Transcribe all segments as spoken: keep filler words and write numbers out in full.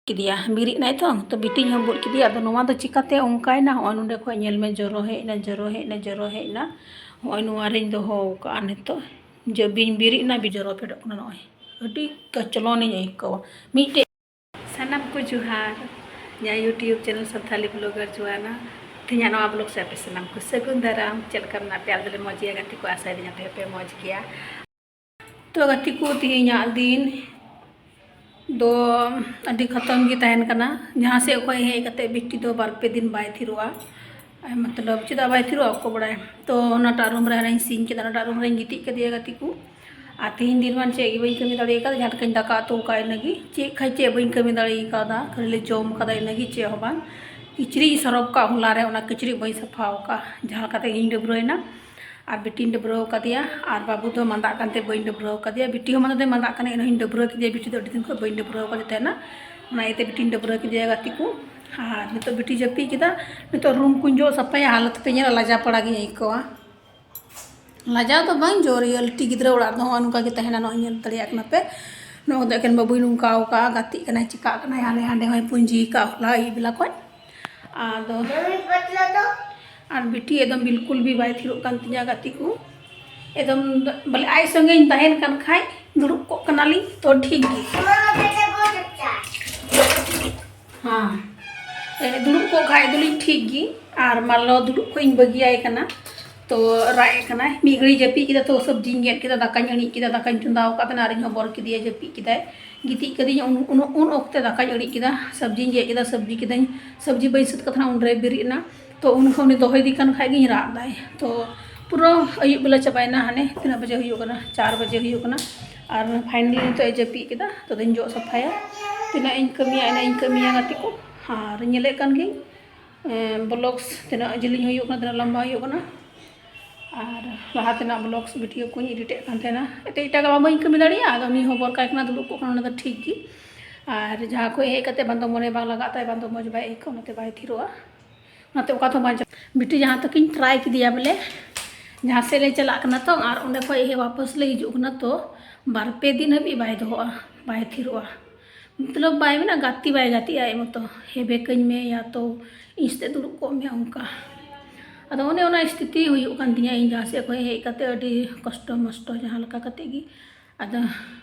ᱠᱮᱫᱮᱭᱟ, ᱵᱮᱨᱮᱫ ᱱᱟᱭ ᱛᱚ, ᱛᱚ ᱵᱤᱴᱤᱧ ᱦᱚᱸ ᱵᱩᱡ ᱠᱮᱫᱮᱭᱟ᱾ ᱟᱫᱚ ᱱᱚᱣᱟ ᱫᱚ ᱪᱤᱠᱟᱛᱮ ᱚᱱᱠᱟᱭᱮᱱᱟ? ᱦᱚᱸᱜᱼᱚᱭ ᱱᱚᱸᱰᱮ ᱠᱷᱚᱱ ᱧᱮᱞ ᱢᱮ, ᱡᱚᱨᱚ ᱦᱮᱡ ᱮᱱᱟ, ᱡᱚᱨᱚ ᱦᱮᱡ ᱮᱱᱟ, ᱡᱚᱨᱚ ᱦᱮᱡ ᱮᱱᱟ᱾ ᱦᱚᱸᱜᱼᱚᱭ ᱱᱚᱣᱟ ᱨᱤᱧ ᱫᱚᱦᱚ ᱟᱠᱟᱫᱼᱟ ᱱᱤᱛᱚᱜ, ᱡᱮ ᱵᱤᱧ ᱵᱮᱨᱮᱫ ᱮᱱᱟ, ᱵᱤᱧ ᱡᱚᱨᱚ ᱯᱷᱮᱰᱚᱜ ᱠᱟᱱᱟ᱾ ᱱᱚᱜᱼᱚᱭ ᱟᱹᱰᱤ ᱠᱚᱪᱞᱚᱱᱤᱧ ᱟᱹᱭᱠᱟᱹᱣᱟ ᱢᱤᱫᱴᱮᱡ᱾ ᱥᱟᱱᱟᱢ ᱠᱚ ᱡᱚᱦᱟᱨ, ᱤᱧᱟᱹᱜ YouTube channel ᱥᱟᱱᱛᱷᱟᱞᱤ blogger ᱡᱳᱣᱟᱱᱟ᱾ ᱛᱮᱦᱮᱧᱟᱜ ᱱᱚᱣᱟ vlog ᱥᱮ ᱟᱯᱮ ᱥᱟᱱᱟᱢ ᱠᱚ ᱥᱟᱹᱜᱩᱱ ᱫᱟᱨᱟᱢ᱾ ᱪᱮᱫ ᱞᱮᱠᱟ ᱢᱮᱱᱟᱜ ᱯᱮᱭᱟ? ᱟᱞᱮ ᱫᱚᱞᱮ ᱢᱚᱡᱽ ᱜᱮᱭᱟ ᱜᱟᱛᱮ ᱠᱚ, ᱟᱥᱟᱭᱮᱫᱟᱹᱧ ᱟᱯᱮ ᱦᱚᱸᱯᱮ ᱢᱚᱡᱽ ᱜᱮᱭᱟ᱾ ᱛᱚ ᱜᱟᱛᱮ ᱠᱚ, ᱛᱮᱦᱮᱧᱟᱜ ᱫᱤᱱ ᱫᱚ ᱟᱹᱰᱤ ᱠᱷᱟᱛᱚᱢ ᱜᱮ ᱛᱟᱦᱮᱱ ᱠᱟᱱᱟ᱾ ᱡᱟᱦᱟᱸ ᱥᱮᱫ ᱠᱷᱚᱱ ᱦᱮᱡ ᱠᱟᱛᱮ ᱵᱤᱴᱤ ᱫᱚ ᱵᱟᱨ ᱯᱮ ᱫᱤᱱ ᱵᱟᱭ ᱛᱷᱤᱨᱚᱜᱼᱟ᱾ ᱟᱭ ᱢᱚᱛᱞᱚᱵ ᱪᱮᱫᱟᱜ ᱵᱟᱭ ᱛᱷᱤᱨᱚᱜᱼᱟ ᱚᱠᱚᱭ ᱵᱟᱲᱟᱭ᱾ ᱛᱚ ᱚᱱᱟᱴᱟᱜ room ᱨᱮ ᱦᱟᱱᱮᱧ ᱥᱤᱧ ᱠᱮᱫᱟ, ᱚᱱᱟᱴᱟᱜ room ᱨᱮᱧ ᱜᱤᱛᱤᱡ ᱠᱮᱫᱮᱭᱟ ᱜᱟᱛᱮ ᱠᱚ᱾ ᱟᱨ ᱛᱮᱦᱮᱧ ᱫᱤᱱ ᱢᱟᱱ ᱪᱮᱫ ᱜᱮ ᱵᱟᱹᱧ ᱠᱟᱹᱢᱤ ᱫᱟᱲᱮ ᱟᱠᱟᱫᱟ, ᱡᱟᱦᱟᱸ ᱞᱮᱠᱟᱧ ᱫᱟᱠᱟ ᱩᱛᱩ ᱟᱠᱟᱫ ᱤᱱᱟᱹᱜᱮ, ᱪᱮᱫ ᱠᱷᱟᱡ ᱪᱮᱫ ᱵᱟᱹᱧ ᱠᱟᱹᱢᱤ ᱫᱟᱲᱮ ᱟᱠᱟᱫᱟ, ᱠᱷᱟᱹᱞᱤ ᱞᱮ ᱡᱚᱢ ᱟᱠᱟᱫᱟ ᱤᱱᱟᱹᱜᱮ, ᱪᱮᱫ ᱦᱚᱸ ᱵᱟᱝ᱾ ᱠᱤᱪᱨᱤᱡ ᱤᱧ ᱥᱟᱨᱚᱯ ᱠᱟᱜ ᱦᱚᱞᱟ ᱨᱮ, ᱚᱱᱟ ᱠᱤᱪᱨᱤᱡ ᱵᱟᱹᱧ ᱥᱟᱯᱷᱟ ᱟᱠᱟᱫ, ᱡᱟᱦᱟᱸ ᱞᱮᱠᱟᱛᱮ ᱤᱧ ᱰᱟᱹᱵᱽᱨᱟᱹᱭᱮᱱᱟ᱾ ᱟᱨ ᱵᱤᱴᱤᱧ ᱰᱟᱹᱵᱽᱨᱟᱹᱣ ᱟᱠᱟᱫᱮᱭᱟ, ᱟᱨ ᱵᱟᱹᱵᱩ ᱫᱚ ᱢᱟᱸᱫᱟᱜ ᱠᱟᱱᱛᱮ ᱵᱟᱹᱧ ᱰᱟᱹᱵᱽᱨᱟᱹᱣ ᱟᱠᱟᱫᱮᱭᱟ᱾ ᱵᱤᱴᱤ ᱦᱚᱸ ᱢᱟᱱᱮ ᱫᱚᱭ ᱢᱟᱸᱫᱟᱜ ᱠᱟᱱᱟ, ᱮᱱᱦᱚᱸᱧ ᱰᱟᱹᱵᱽᱨᱟᱹᱣ ᱠᱮᱫᱮᱭᱟ᱾ ᱵᱤᱴᱤ ᱫᱚ ᱟᱹᱰᱤ ᱫᱤᱱ ᱠᱷᱚᱱ ᱵᱟᱹᱧ ᱰᱟᱹᱵᱽᱨᱟᱹᱣ ᱟᱠᱟᱫᱮ ᱛᱟᱦᱮᱱᱟ, ᱚᱱᱟ ᱤᱭᱟᱹᱛᱮ ᱵᱤᱴᱤᱧ ᱰᱟᱹᱵᱽᱨᱟᱹᱣ ᱠᱮᱫᱮᱭᱟ ᱜᱟᱛᱮ ᱠᱚ᱾ ᱟᱨ ᱱᱤᱛᱚᱜ ᱵᱤᱴᱤ ᱡᱟᱹᱯᱤᱫ ᱠᱮᱫᱟ᱾ ᱱᱤᱛᱚᱜ room ᱠᱚᱧ ᱡᱚᱜ ᱥᱟᱯᱷᱟᱭᱟ, ᱦᱟᱞᱚᱛ ᱯᱮ ᱧᱮᱞᱟ, ᱞᱟᱡᱟ ᱯᱟᱲᱟ ᱜᱤᱧ ᱟᱹᱭᱠᱟᱹᱣᱟ᱾ ᱞᱟᱡᱟᱣ ᱫᱚ ᱵᱟᱝ, ᱡᱳᱨ ᱨᱤᱭᱮᱞᱤᱴᱤ ᱜᱤᱫᱽᱨᱟᱹ ᱚᱲᱟᱜ ᱨᱮᱫᱚ ᱦᱚᱸᱜᱼᱚ ᱱᱚᱝᱠᱟ ᱜᱮ ᱛᱟᱦᱮᱱᱟ᱾ ᱱᱚᱜᱼᱚᱭ ᱧᱮᱞ ᱫᱟᱲᱮᱭᱟᱜ ᱠᱟᱱᱟ ᱯᱮ, ᱱᱚᱜᱼᱚᱭ ᱫᱚ ᱮᱠᱮᱱ ᱵᱟᱹᱵᱩᱭ ᱱᱚᱝᱠᱟ ᱟᱠᱟᱜᱼᱟ, ᱜᱟᱛᱮᱜ ᱠᱟᱱᱟᱭ, ᱪᱤᱠᱟᱹᱜ ᱠᱟᱱᱟᱭ, ᱦᱟᱸᱰᱮ ᱦᱟᱸᱰᱮ ᱦᱚᱸᱭ ᱯᱩᱸᱡᱤ ᱟᱠᱟᱫ ᱦᱚᱞᱟ ᱟᱹᱭᱩᱵ ᱵᱮᱞᱟ ᱠᱷᱚᱱ᱾ ᱟᱫᱚ ᱟᱨ ᱵᱤᱴᱤ ᱮᱠᱫᱚᱢ ᱵᱤᱞᱠᱩᱞ ᱵᱤ ᱵᱟᱭ ᱛᱷᱤᱨᱚᱜ ᱠᱟᱱ ᱛᱤᱧᱟ ᱜᱟᱛᱮ ᱠᱚ᱾ ᱮᱠᱫᱚᱢ ᱵᱚᱞᱮ ᱟᱡ ᱥᱚᱸᱜᱮᱧ ᱛᱟᱦᱮᱱ ᱠᱟᱱ ᱠᱷᱟᱡ ᱫᱩᱲᱩᱵ ᱠᱚᱜ ᱠᱟᱱᱟᱞᱤᱧ ᱛᱚ ᱴᱷᱤᱠ ᱜᱮ᱾ ᱦᱮᱸ, ᱮ, ᱫᱩᱲᱩᱵ ᱠᱚᱜ ᱠᱷᱟᱡ ᱫᱚᱞᱤᱧ ᱴᱷᱤᱠ ᱜᱮ᱾ ᱟᱨ ᱢᱟᱞᱚ ᱫᱩᱲᱩᱵ ᱠᱷᱚᱡ ᱤᱧ ᱵᱟᱹᱜᱤᱭᱟᱭ ᱠᱟᱱᱟ᱾ ᱛᱚ ᱨᱟᱜ ᱮᱫ ᱠᱟᱱᱟᱭ᱾ ᱢᱤᱫ ᱜᱷᱟᱹᱲᱤᱡ ᱡᱟᱹᱯᱤᱫ ᱠᱮᱫᱟ, ᱛᱚ ᱥᱚᱵᱽᱡᱤᱧ ᱜᱮᱫ ᱠᱮᱫᱟ, ᱫᱟᱠᱟᱧ ᱟᱹᱬᱤᱡ ᱠᱮᱫᱟ, ᱫᱟᱠᱟᱧ ᱪᱚᱸᱫᱟ ᱟᱠᱟᱫ ᱛᱟᱦᱮᱱᱟ ᱟᱨ ᱤᱧ ᱦᱚᱸ ᱵᱚᱨ ᱠᱮᱫᱮᱭᱟ, ᱡᱟᱹᱯᱤᱫ ᱠᱮᱫᱟᱭ᱾ ᱜᱤᱛᱤᱡ ᱠᱟᱹᱫᱤᱧ ᱩᱱ, ᱩᱱ, ᱩᱱ ᱚᱠᱛᱮ ᱫᱟᱠᱟᱧ ᱟᱹᱬᱤᱡ ᱠᱮᱫᱟ, ᱥᱚᱵᱽᱡᱤᱧ ᱜᱮᱫ ᱠᱮᱫᱟ, ᱥᱚᱵᱽᱡᱤ ᱠᱤᱫᱟᱹᱧ, ᱥᱚᱵᱽᱡᱤ ᱵᱟᱹᱧ ᱥᱟᱹᱛ ᱠᱟᱛ ᱛᱟᱦᱮᱱᱟ ᱩᱱᱨᱮ ᱵᱮᱨᱮᱫ ᱮᱱᱟ᱾ ᱛᱚ ᱩᱱ ᱠᱷᱚᱱ ᱩᱱᱤ ᱫᱚᱦᱚᱭ ᱤᱫᱤ ᱠᱟᱱ ᱠᱷᱟᱡ ᱜᱤᱧ ᱨᱟᱜ ᱫᱟᱭ᱾ ᱛᱚ ᱯᱩᱨᱟᱹ ᱟᱹᱭᱩᱵ ᱵᱮᱞᱟ ᱪᱟᱵᱟᱭᱮᱱᱟ, ᱦᱟᱱᱮ ᱛᱤᱱᱟᱹᱜ ᱵᱟᱡᱮ ᱦᱩᱭᱩᱜ ᱠᱟᱱᱟ, ᱪᱟᱨ ᱵᱟᱡᱮ ᱦᱩᱭᱩᱜ ᱠᱟᱱᱟ᱾ ᱟᱨ finally ᱱᱤᱛᱚᱜ ᱮ ᱡᱟᱹᱯᱤᱫ ᱠᱮᱫᱟ᱾ ᱛᱚ ᱫᱚᱧ ᱡᱚᱜ ᱥᱟᱯᱷᱟᱭᱟ, ᱛᱤᱱᱟᱹᱜ ᱤᱧ ᱠᱟᱹᱢᱤᱭᱟ ᱤᱱᱟᱹᱜ ᱤᱧ ᱠᱟᱹᱢᱤᱭᱟ ᱜᱟᱛᱮ ᱠᱚ᱾ ᱟᱨ ᱧᱮᱞᱮᱫ ᱠᱟᱱ ᱜᱤᱭᱟᱹᱧ, ᱮᱸ, vlogs ᱛᱤᱱᱟᱹᱜ ᱡᱤᱞᱤᱧ ᱦᱩᱭᱩᱜ ᱠᱟᱱᱟ, ᱛᱤᱱᱟᱹᱜ ᱞᱟᱢᱵᱟ ᱦᱩᱭᱩᱜ ᱠᱟᱱᱟ᱾ ᱟᱨ ᱞᱟᱦᱟ ᱛᱮᱱᱟᱜ vlogs video ᱠᱚᱧ edit ᱮᱫ ᱠᱟᱱ ᱛᱟᱦᱮᱱᱟ, ᱮᱱᱛᱮ ᱮᱴᱟᱜᱟᱜ ᱢᱟ ᱵᱟᱹᱧ ᱠᱟᱹᱢᱤ ᱫᱟᱲᱮᱭᱟᱜᱼᱟ᱾ ᱟᱫᱚ ᱩᱱᱤ ᱦᱚᱸ ᱵᱚᱨᱠᱟᱭ ᱠᱟᱱᱟ, ᱫᱩᱲᱩᱵ ᱠᱚᱜ ᱠᱟᱱᱟ, ᱚᱱᱟ ᱫᱚ ᱴᱷᱤᱠ ᱜᱮ᱾ ᱟᱨ ᱡᱟᱦᱟᱸ ᱠᱷᱚᱱ ᱦᱮᱡ ᱠᱟᱛᱮ ᱵᱟᱝ ᱫᱚ ᱢᱚᱱᱮ ᱵᱟᱝ ᱞᱟᱜᱟᱜ ᱛᱟᱭ, ᱵᱟᱝ ᱫᱚ ᱢᱚᱡᱽ ᱵᱟᱭ ᱟᱹᱭᱠᱟᱹᱣ, ᱚᱱᱟᱛᱮ ᱵᱟᱭ ᱛᱷᱤᱨᱚᱜᱼᱟ᱾ ᱚᱱᱟᱛᱮ ᱚᱠᱟ ᱛᱮᱦᱚᱸ ᱵᱟᱝ ᱪᱟᱞᱟᱜᱼᱟ᱾ ᱵᱤᱴᱤ ᱡᱟᱦᱟᱸ ᱛᱟᱹᱠᱤᱱ try ᱠᱮᱫᱮᱭᱟ ᱵᱚᱞᱮ, ᱡᱟᱦᱟᱸ ᱥᱮᱫ ᱞᱮ ᱪᱟᱞᱟᱜ ᱠᱟᱱᱟ ᱛᱚ, ᱟᱨ ᱚᱸᱰᱮ ᱠᱷᱚᱱ ᱦᱮᱡ ᱣᱟᱯᱚᱥ ᱞᱮ ᱦᱤᱡᱩᱜ ᱠᱟᱱᱟ, ᱛᱚ ᱵᱟᱨ ᱯᱮ ᱫᱤᱱ ᱦᱟᱹᱵᱤᱡ ᱵᱟᱭ ᱫᱚᱦᱚᱜᱼᱟ, ᱵᱟᱭ ᱛᱷᱤᱨᱚᱜᱼᱟ᱾ ᱢᱚᱛᱞᱚᱵ ᱵᱟᱭ ᱢᱮᱱᱟ, ᱜᱟᱛᱮ ᱵᱟᱭ ᱜᱟᱛᱮᱜᱼᱟ ᱟᱡ ᱢᱚᱛᱚ, ᱦᱮᱵᱮ ᱠᱟᱹᱧ ᱢᱮ ᱭᱟ ᱛᱚ ᱤᱧ ᱥᱟᱛᱮ ᱫᱩᱲᱩᱵ ᱠᱚᱜ ᱢᱮ, ᱚᱱᱠᱟ᱾ ᱟᱫᱚ ᱚᱱᱮ ᱚᱱᱟ ᱥᱛᱷᱤᱛᱤ ᱦᱩᱭᱩᱜ ᱠᱟᱱ ᱛᱤᱧᱟᱹ᱾ ᱤᱧ ᱡᱟᱦᱟᱸ ᱥᱮᱫ ᱠᱷᱚᱱ ᱦᱮᱡ ᱠᱟᱛᱮ ᱟᱹᱰᱤ ᱠᱚᱥᱴᱚ ᱢᱚᱥᱴᱚ ᱡᱟᱦᱟᱸ ᱞᱮᱠᱟ ᱠᱟᱛᱮ ᱜᱮ, ᱟᱫᱚ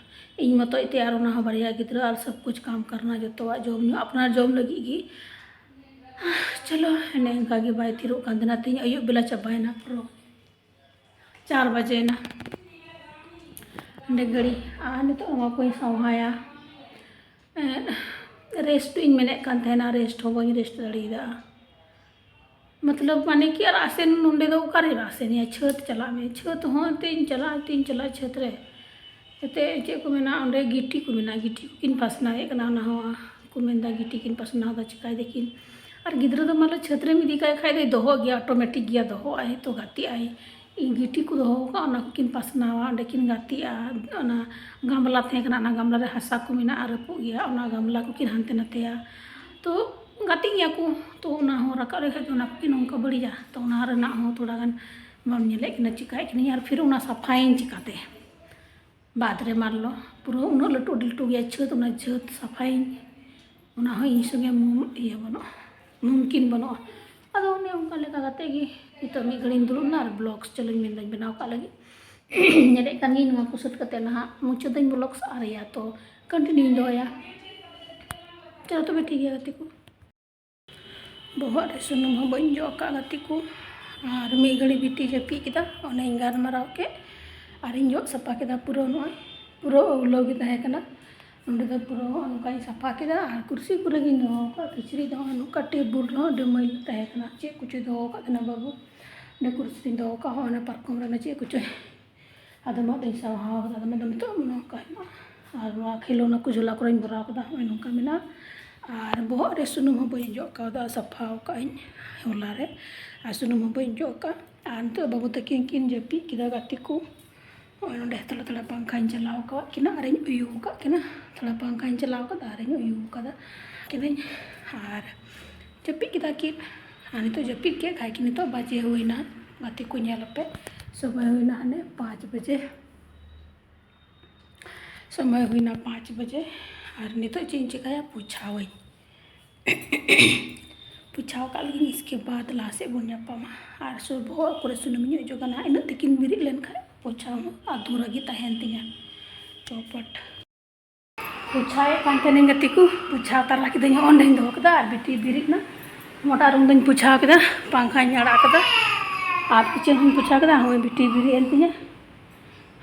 ᱤᱧ ᱢᱚᱛᱚᱡ ᱛᱮ ᱟᱨ ᱚᱱᱟ ᱦᱚᱸ ᱵᱟᱨᱭᱟ ᱜᱤᱫᱽᱨᱟᱹ ᱟᱨ ᱥᱚᱵ ᱠᱩᱪ ᱠᱟᱢ ᱠᱟᱨᱱᱟ, ᱡᱚᱛᱚᱣᱟᱜ ᱡᱚᱢ ᱧᱩ ᱟᱯᱱᱟᱨ ᱡᱚᱢ ᱞᱟᱹᱜᱤᱫ ᱜᱮ᱾ ᱪᱚᱞᱚ, ᱮᱱᱮ ᱚᱱᱠᱟ ᱜᱮ ᱵᱟᱭ ᱛᱷᱤᱨᱚᱜ ᱠᱟᱱ ᱛᱟᱦᱮᱱᱟ᱾ ᱛᱮᱦᱮᱧ ᱟᱹᱭᱩᱵ ᱵᱮᱞᱟ ᱪᱟᱵᱟᱭᱮᱱᱟ ᱯᱩᱨᱟᱹ᱾ ᱪᱟᱨ ᱵᱟᱡᱮᱭᱮᱱᱟ᱾ ᱚᱸᱰᱮ ᱜᱷᱟᱹᱲᱤ ᱟᱨ ᱱᱤᱛᱚᱜ ᱱᱚᱣᱟ ᱠᱚᱧ ᱥᱟᱶᱦᱟᱭᱟ᱾ ᱨᱮᱥᱴ ᱤᱧ ᱢᱮᱱᱮᱫ ᱠᱟᱱ ᱛᱟᱦᱮᱱᱟ, ᱨᱮᱥᱴ ᱦᱚᱸ ᱵᱟᱹᱧ ᱨᱮᱥᱴ ᱫᱟᱲᱮᱭᱟᱫᱟ᱾ ᱢᱚᱛᱞᱚᱵ ᱢᱟᱱᱮ ᱠᱤ ᱟᱨ ᱟᱥᱮᱱ ᱱᱚᱸᱰᱮ ᱫᱚ ᱚᱠᱟᱨᱮ ᱟᱥᱮᱱᱮᱭᱟ? ᱪᱷᱟᱹᱛ ᱪᱟᱞᱟᱜ ᱢᱮ, ᱪᱷᱟᱹᱛ ᱦᱚᱸ ᱮᱱᱛᱮᱫ ᱤᱧ ᱪᱟᱞᱟᱜᱼᱟ, ᱮᱱᱛᱮᱫ ᱤᱧ ᱪᱟᱞᱟᱜᱼᱟ ᱪᱷᱟᱹᱛ ᱨᱮ᱾ ᱮᱱᱛᱮᱫ ᱪᱮᱫ ᱠᱚ ᱢᱮᱱᱟ, ᱚᱸᱰᱮ ᱜᱤᱴᱤ ᱠᱚ ᱢᱮᱱᱟᱜᱼᱟ, ᱜᱤᱴᱤ ᱠᱚᱠᱤᱱ ᱯᱟᱥᱱᱟᱣᱮᱫ ᱠᱟᱱᱟ, ᱚᱱᱟ ᱦᱚᱸ ᱠᱚ ᱢᱮᱱᱫᱟ ᱜᱤᱴᱤ ᱠᱤᱱ ᱯᱟᱥᱱᱟᱣ ᱮᱫᱟ, ᱪᱤᱠᱟᱭ ᱫᱟᱠᱤᱱ᱾ ᱟᱨ ᱜᱤᱫᱽᱨᱟᱹ ᱫᱚ ᱢᱟᱱᱮ ᱪᱷᱟᱹᱛ ᱨᱮᱢ ᱤᱫᱤ ᱠᱟᱭ ᱠᱷᱟᱡ ᱫᱚᱭ ᱫᱚᱦᱚᱜ ᱜᱮᱭᱟ, ᱚᱴᱳᱢᱮᱴᱤᱠ ᱜᱮᱭᱟ, ᱫᱚᱦᱚᱜ ᱟᱭ ᱛᱚ, ᱜᱟᱛᱮᱜ ᱟᱭ᱾ ᱜᱤᱴᱤ ᱠᱚ ᱫᱚᱦᱚ ᱟᱠᱟᱫ, ᱚᱱᱟ ᱠᱚᱠᱤᱱ ᱯᱟᱥᱱᱟᱣᱟ, ᱚᱸᱰᱮ ᱠᱤᱱ ᱜᱟᱛᱮᱜᱼᱟ᱾ ᱚᱱᱟ ᱜᱟᱢᱞᱟ ᱛᱟᱦᱮᱸ ᱠᱟᱱᱟ, ᱚᱱᱟ ᱜᱟᱢᱞᱟ ᱨᱮ ᱦᱟᱥᱟ ᱠᱚ ᱢᱮᱱᱟᱜᱼᱟ, ᱨᱟᱹᱯᱩᱫ ᱜᱮᱭᱟ, ᱚᱱᱟ ᱜᱟᱢᱞᱟ ᱠᱚᱠᱤᱱ ᱦᱟᱱᱛᱮ ᱱᱟᱛᱮᱭᱟ᱾ ᱛᱚ ᱜᱟᱛᱮᱜ ᱜᱮᱭᱟ ᱠᱚ, ᱛᱚ ᱚᱱᱟ ᱦᱚᱸ ᱨᱟᱠᱟᱵ ᱞᱮᱠᱷᱟᱡ ᱫᱚ ᱚᱱᱟ ᱠᱚᱠᱤᱱ ᱱᱚᱝᱠᱟ ᱵᱟᱹᱲᱤᱡᱟ᱾ ᱛᱚ ᱚᱱᱟ ᱨᱮᱱᱟᱜ ᱦᱚᱸ ᱛᱷᱚᱲᱟ ᱜᱟᱱ ᱵᱟᱢ ᱧᱮᱞᱮᱫ ᱠᱤᱱᱟ, ᱪᱤᱠᱟᱭᱮᱫ ᱠᱤᱱᱟᱹᱧ᱾ ᱟᱨ ᱯᱷᱤᱨ ᱚᱱᱟ ᱥᱟᱯᱷᱟᱭᱟᱹᱧ ᱪᱤᱠᱟᱛᱮ? ᱵᱟᱫᱽ ᱨᱮ ᱢᱟᱱᱞᱚ ᱯᱩᱨᱟᱹ ᱩᱱᱟᱹᱜ ᱞᱟᱹᱴᱩ, ᱟᱹᱰᱤ ᱞᱟᱹᱴᱩ ᱜᱮᱭᱟ ᱪᱷᱟᱹᱛ, ᱚᱱᱟ ᱪᱷᱟᱹᱛ ᱥᱟᱯᱷᱟᱭᱟᱹᱧ, ᱚᱱᱟ ᱦᱚᱸ ᱤᱧ ᱥᱚᱸᱜᱮ ᱢᱩᱢ-, ᱤᱭᱟᱹ ᱵᱟᱹᱱᱩᱜᱼᱟ, ᱢᱩᱢᱠᱤᱱ ᱵᱟᱹᱱᱩᱜᱼᱟ᱾ ᱟᱫᱚ ᱚᱱᱮ ᱚᱱᱠᱟ ᱞᱮᱠᱟ ᱠᱟᱛᱮ ᱜᱮ ᱱᱤᱛᱚᱜ ᱢᱤᱫ ᱜᱷᱟᱹᱲᱤᱧ ᱫᱩᱲᱩᱵ ᱮᱱᱟ ᱟᱨ vlogs ᱪᱟᱹᱞᱩᱧ ᱢᱮᱱᱫᱟᱹᱧ ᱵᱮᱱᱟᱣ ᱠᱟᱜ ᱞᱟᱹᱜᱤᱫ᱾ ᱧᱮᱞᱮᱫ ᱠᱟᱱ ᱜᱤᱭᱟᱹᱧ, ᱱᱚᱣᱟ ᱠᱚ ᱥᱟᱹᱛ ᱠᱟᱛᱮ ᱱᱟᱦᱟᱜ ᱢᱩᱪᱟᱹᱫᱟᱹᱧ vlogs, ᱟᱨ ᱭᱟ ᱛᱚ continueᱧ ᱫᱚᱦᱚᱭᱟ᱾ ᱪᱚᱞᱚ ᱛᱚᱵᱮ ᱴᱷᱤᱠ ᱜᱮᱭᱟ ᱜᱟᱛᱮ ᱠᱚ᱾ ᱵᱚᱦᱚᱜ ᱨᱮ ᱥᱩᱱᱩᱢ ᱦᱚᱸ ᱵᱟᱹᱧ ᱚᱡᱚᱜ ᱟᱠᱟᱫ ᱜᱟᱛᱮ ᱠᱚ᱾ ᱟᱨ ᱢᱤᱫ ᱜᱷᱟᱹᱲᱤ ᱵᱤᱛᱤ ᱡᱟᱹᱯᱤᱫ ᱠᱮᱫᱟ, ᱚᱱᱮᱧ ᱜᱟᱞᱢᱟᱨᱟᱣ ᱠᱮᱫ, ᱟᱨᱤᱧ ᱡᱚᱜ ᱥᱟᱯᱷᱟ ᱠᱮᱫᱟ ᱯᱩᱨᱟᱹ᱾ ᱱᱚᱜᱼᱚᱭ ᱯᱩᱨᱟᱹ ᱟᱹᱣᱞᱟᱹᱣ ᱜᱮ ᱛᱟᱦᱮᱸ ᱠᱟᱱᱟ᱾ ᱱᱚᱸᱰᱮ ᱫᱚ ᱯᱩᱨᱟᱹ ᱱᱚᱜᱼᱚ ᱱᱚᱝᱠᱟᱧ ᱥᱟᱯᱷᱟ ᱠᱮᱫᱟ᱾ ᱟᱨ ᱠᱩᱨᱥᱤ ᱠᱚᱨᱮ ᱜᱤᱧ ᱫᱚᱦᱚ ᱟᱠᱟᱫ, ᱠᱤᱪᱨᱤᱡ ᱫᱚ ᱱᱚᱜᱼᱚ ᱱᱚᱝᱠᱟ ᱴᱮᱵᱩᱞ ᱨᱮᱦᱚᱸ ᱟᱹᱰᱤ ᱢᱟᱹᱭᱞᱟᱹ ᱛᱟᱦᱮᱸ ᱠᱟᱱᱟ, ᱪᱮᱫ ᱠᱚᱪᱚᱭ ᱫᱚᱦᱚ ᱟᱠᱟᱫ ᱛᱟᱦᱮᱱᱟ ᱵᱟᱹᱵᱩ᱾ ᱚᱸᱰᱮ ᱠᱩᱨᱥᱤ ᱨᱤᱧ ᱫᱚᱦᱚ ᱟᱠᱟᱫ, ᱦᱚᱸ ᱚᱱᱟ ᱯᱟᱨᱠᱚᱢ ᱨᱮ ᱚᱱᱟ ᱪᱮᱫ ᱠᱚᱪᱚᱭ ᱟᱫᱚ ᱱᱚᱣᱟ ᱫᱚᱧ ᱥᱟᱶᱦᱟᱣ ᱠᱟᱫᱟ, ᱟᱫᱚ ᱱᱚᱣᱟ ᱫᱚ ᱱᱤᱛᱚᱜ ᱱᱚᱝᱠᱟ ᱦᱮᱱᱟᱜᱼᱟ᱾ ᱟᱨ ᱱᱚᱣᱟ ᱠᱷᱮᱞᱳᱱᱟ ᱠᱚ ᱡᱷᱚᱞᱟ ᱠᱚᱨᱮᱧ ᱵᱷᱚᱨᱟᱣ ᱠᱟᱫᱟ, ᱱᱚᱜᱼᱚᱭ ᱱᱚᱝᱠᱟ ᱢᱮᱱᱟᱜᱼᱟ᱾ ᱟᱨ ᱵᱚᱦᱚᱜ ᱨᱮ ᱥᱩᱱᱩᱢ ᱦᱚᱸ ᱵᱟᱹᱧ ᱚᱡᱚᱜ ᱠᱟᱣᱫᱟ, ᱥᱟᱯᱷᱟᱣ ᱠᱟᱜ ᱟᱹᱧ ᱦᱚᱞᱟ ᱨᱮ, ᱟᱨ ᱥᱩᱱᱩᱢ ᱦᱚᱸ ᱵᱟᱹᱧ ᱚᱡᱚᱜ ᱠᱟᱜᱼᱟ᱾ ᱟᱨ ᱱᱤᱛᱚᱜ ᱵᱟᱹᱵᱩ ᱛᱟᱹᱠᱤᱱ ᱠᱤᱱ ᱡᱟᱹᱯᱤᱫ ᱠᱮᱫᱟ ᱜᱟᱛᱮ ᱠᱚ᱾ ᱱᱚᱜᱼᱚᱭ ᱱᱚᱸᱰᱮ ᱛᱷᱚᱲᱟ ᱛᱷᱚᱲᱟ ᱯᱟᱝᱠᱷᱟᱧ ᱪᱟᱞᱟᱣ ᱟᱠᱟᱫ ᱠᱤᱱᱟ ᱟᱨᱤᱧ ᱩᱭᱩ ᱟᱠᱟᱫ ᱠᱤᱱᱟ, ᱛᱷᱚᱲᱟ ᱯᱟᱝᱠᱷᱟᱧ ᱪᱟᱞᱟᱣ ᱟᱠᱟᱫᱟ ᱟᱨᱤᱧ ᱩᱭᱩ ᱟᱠᱟᱫᱟ ᱠᱤᱱᱟᱹᱧ᱾ ᱟᱨ ᱡᱟᱹᱯᱤᱫ ᱠᱮᱫᱟ ᱠᱤᱱ᱾ ᱟᱨ ᱱᱤᱛᱚᱜ ᱡᱟᱹᱯᱤᱫ ᱠᱮᱫ ᱠᱷᱟᱡ ᱠᱤᱱ, ᱱᱤᱛᱚᱜ ᱵᱟᱡᱮ ᱦᱩᱭᱱᱟ ᱜᱟᱛᱮ ᱠᱚ, ᱧᱮᱞ ᱟᱯᱮ, ᱥᱚᱢᱚᱭ ᱦᱩᱭᱱᱟ ᱦᱟᱱᱮ ᱯᱟᱸᱪ ᱵᱟᱡᱮ᱾ ᱥᱚᱢᱚᱭ ᱦᱩᱭᱱᱟ ᱯᱟᱸᱪ ᱵᱟᱡᱮ᱾ ᱟᱨ ᱱᱤᱛᱚᱜ ᱪᱮᱫ ᱤᱧ ᱪᱮᱠᱟᱭᱟ? ᱯᱳᱪᱷᱟᱣᱟᱹᱧ᱾ ᱯᱳᱪᱷᱟᱣ ᱠᱟᱜ ᱞᱮᱜᱤᱧ, ᱤᱥᱠᱮ ᱵᱟᱫᱽ ᱞᱟᱦᱟ ᱥᱮᱫ ᱵᱚᱱ ᱧᱟᱯᱟᱢᱟ᱾ ᱟᱨ ᱥᱩ-, ᱵᱚᱦᱚᱜ ᱠᱚᱨᱮ ᱥᱩᱱᱩᱢ ᱤᱧ ᱚᱡᱚᱜᱟ ᱱᱟᱦᱟᱜ, ᱤᱱᱟᱹᱜ ᱛᱤᱠᱤᱱ ᱵᱮᱨᱮᱫ ᱞᱮᱱᱠᱷᱟᱱ ᱯᱳᱪᱷᱟᱣ ᱦᱚᱸ ᱟᱫᱷᱩᱨᱟ ᱜᱮ ᱛᱟᱦᱮᱱ ᱛᱤᱧᱟ᱾ ᱪᱚᱯᱚᱴ᱾ ᱯᱳᱪᱷᱟᱣᱮᱫ ᱠᱟᱱ ᱛᱟᱦᱮᱱᱟᱹᱧ ᱜᱟᱛᱮ ᱠᱚ, ᱯᱳᱪᱷᱟᱣ ᱛᱟᱨᱟ ᱠᱤᱫᱟᱹᱧ, ᱚᱸᱰᱮᱧ ᱫᱚᱦᱚ ᱠᱮᱫᱟ᱾ ᱟᱨ ᱵᱤᱴᱤ ᱵᱮᱨᱮᱫ ᱱᱟ, ᱱᱚᱣᱟᱴᱟᱜ ᱨᱩᱢ ᱫᱚᱧ ᱯᱳᱪᱷᱟᱣ ᱠᱮᱫᱟ, ᱯᱟᱝᱠᱷᱟᱧ ᱟᱲᱟᱜ ᱠᱟᱫᱟ, ᱟᱨ ᱠᱤᱪᱮᱱ ᱦᱚᱸᱧ ᱯᱳᱪᱷᱟᱣ ᱠᱮᱫᱟ᱾ ᱦᱚᱸᱜᱼᱚᱭ ᱵᱤᱴᱤ ᱵᱮᱨᱮᱫ ᱮᱱ ᱛᱤᱧᱟ,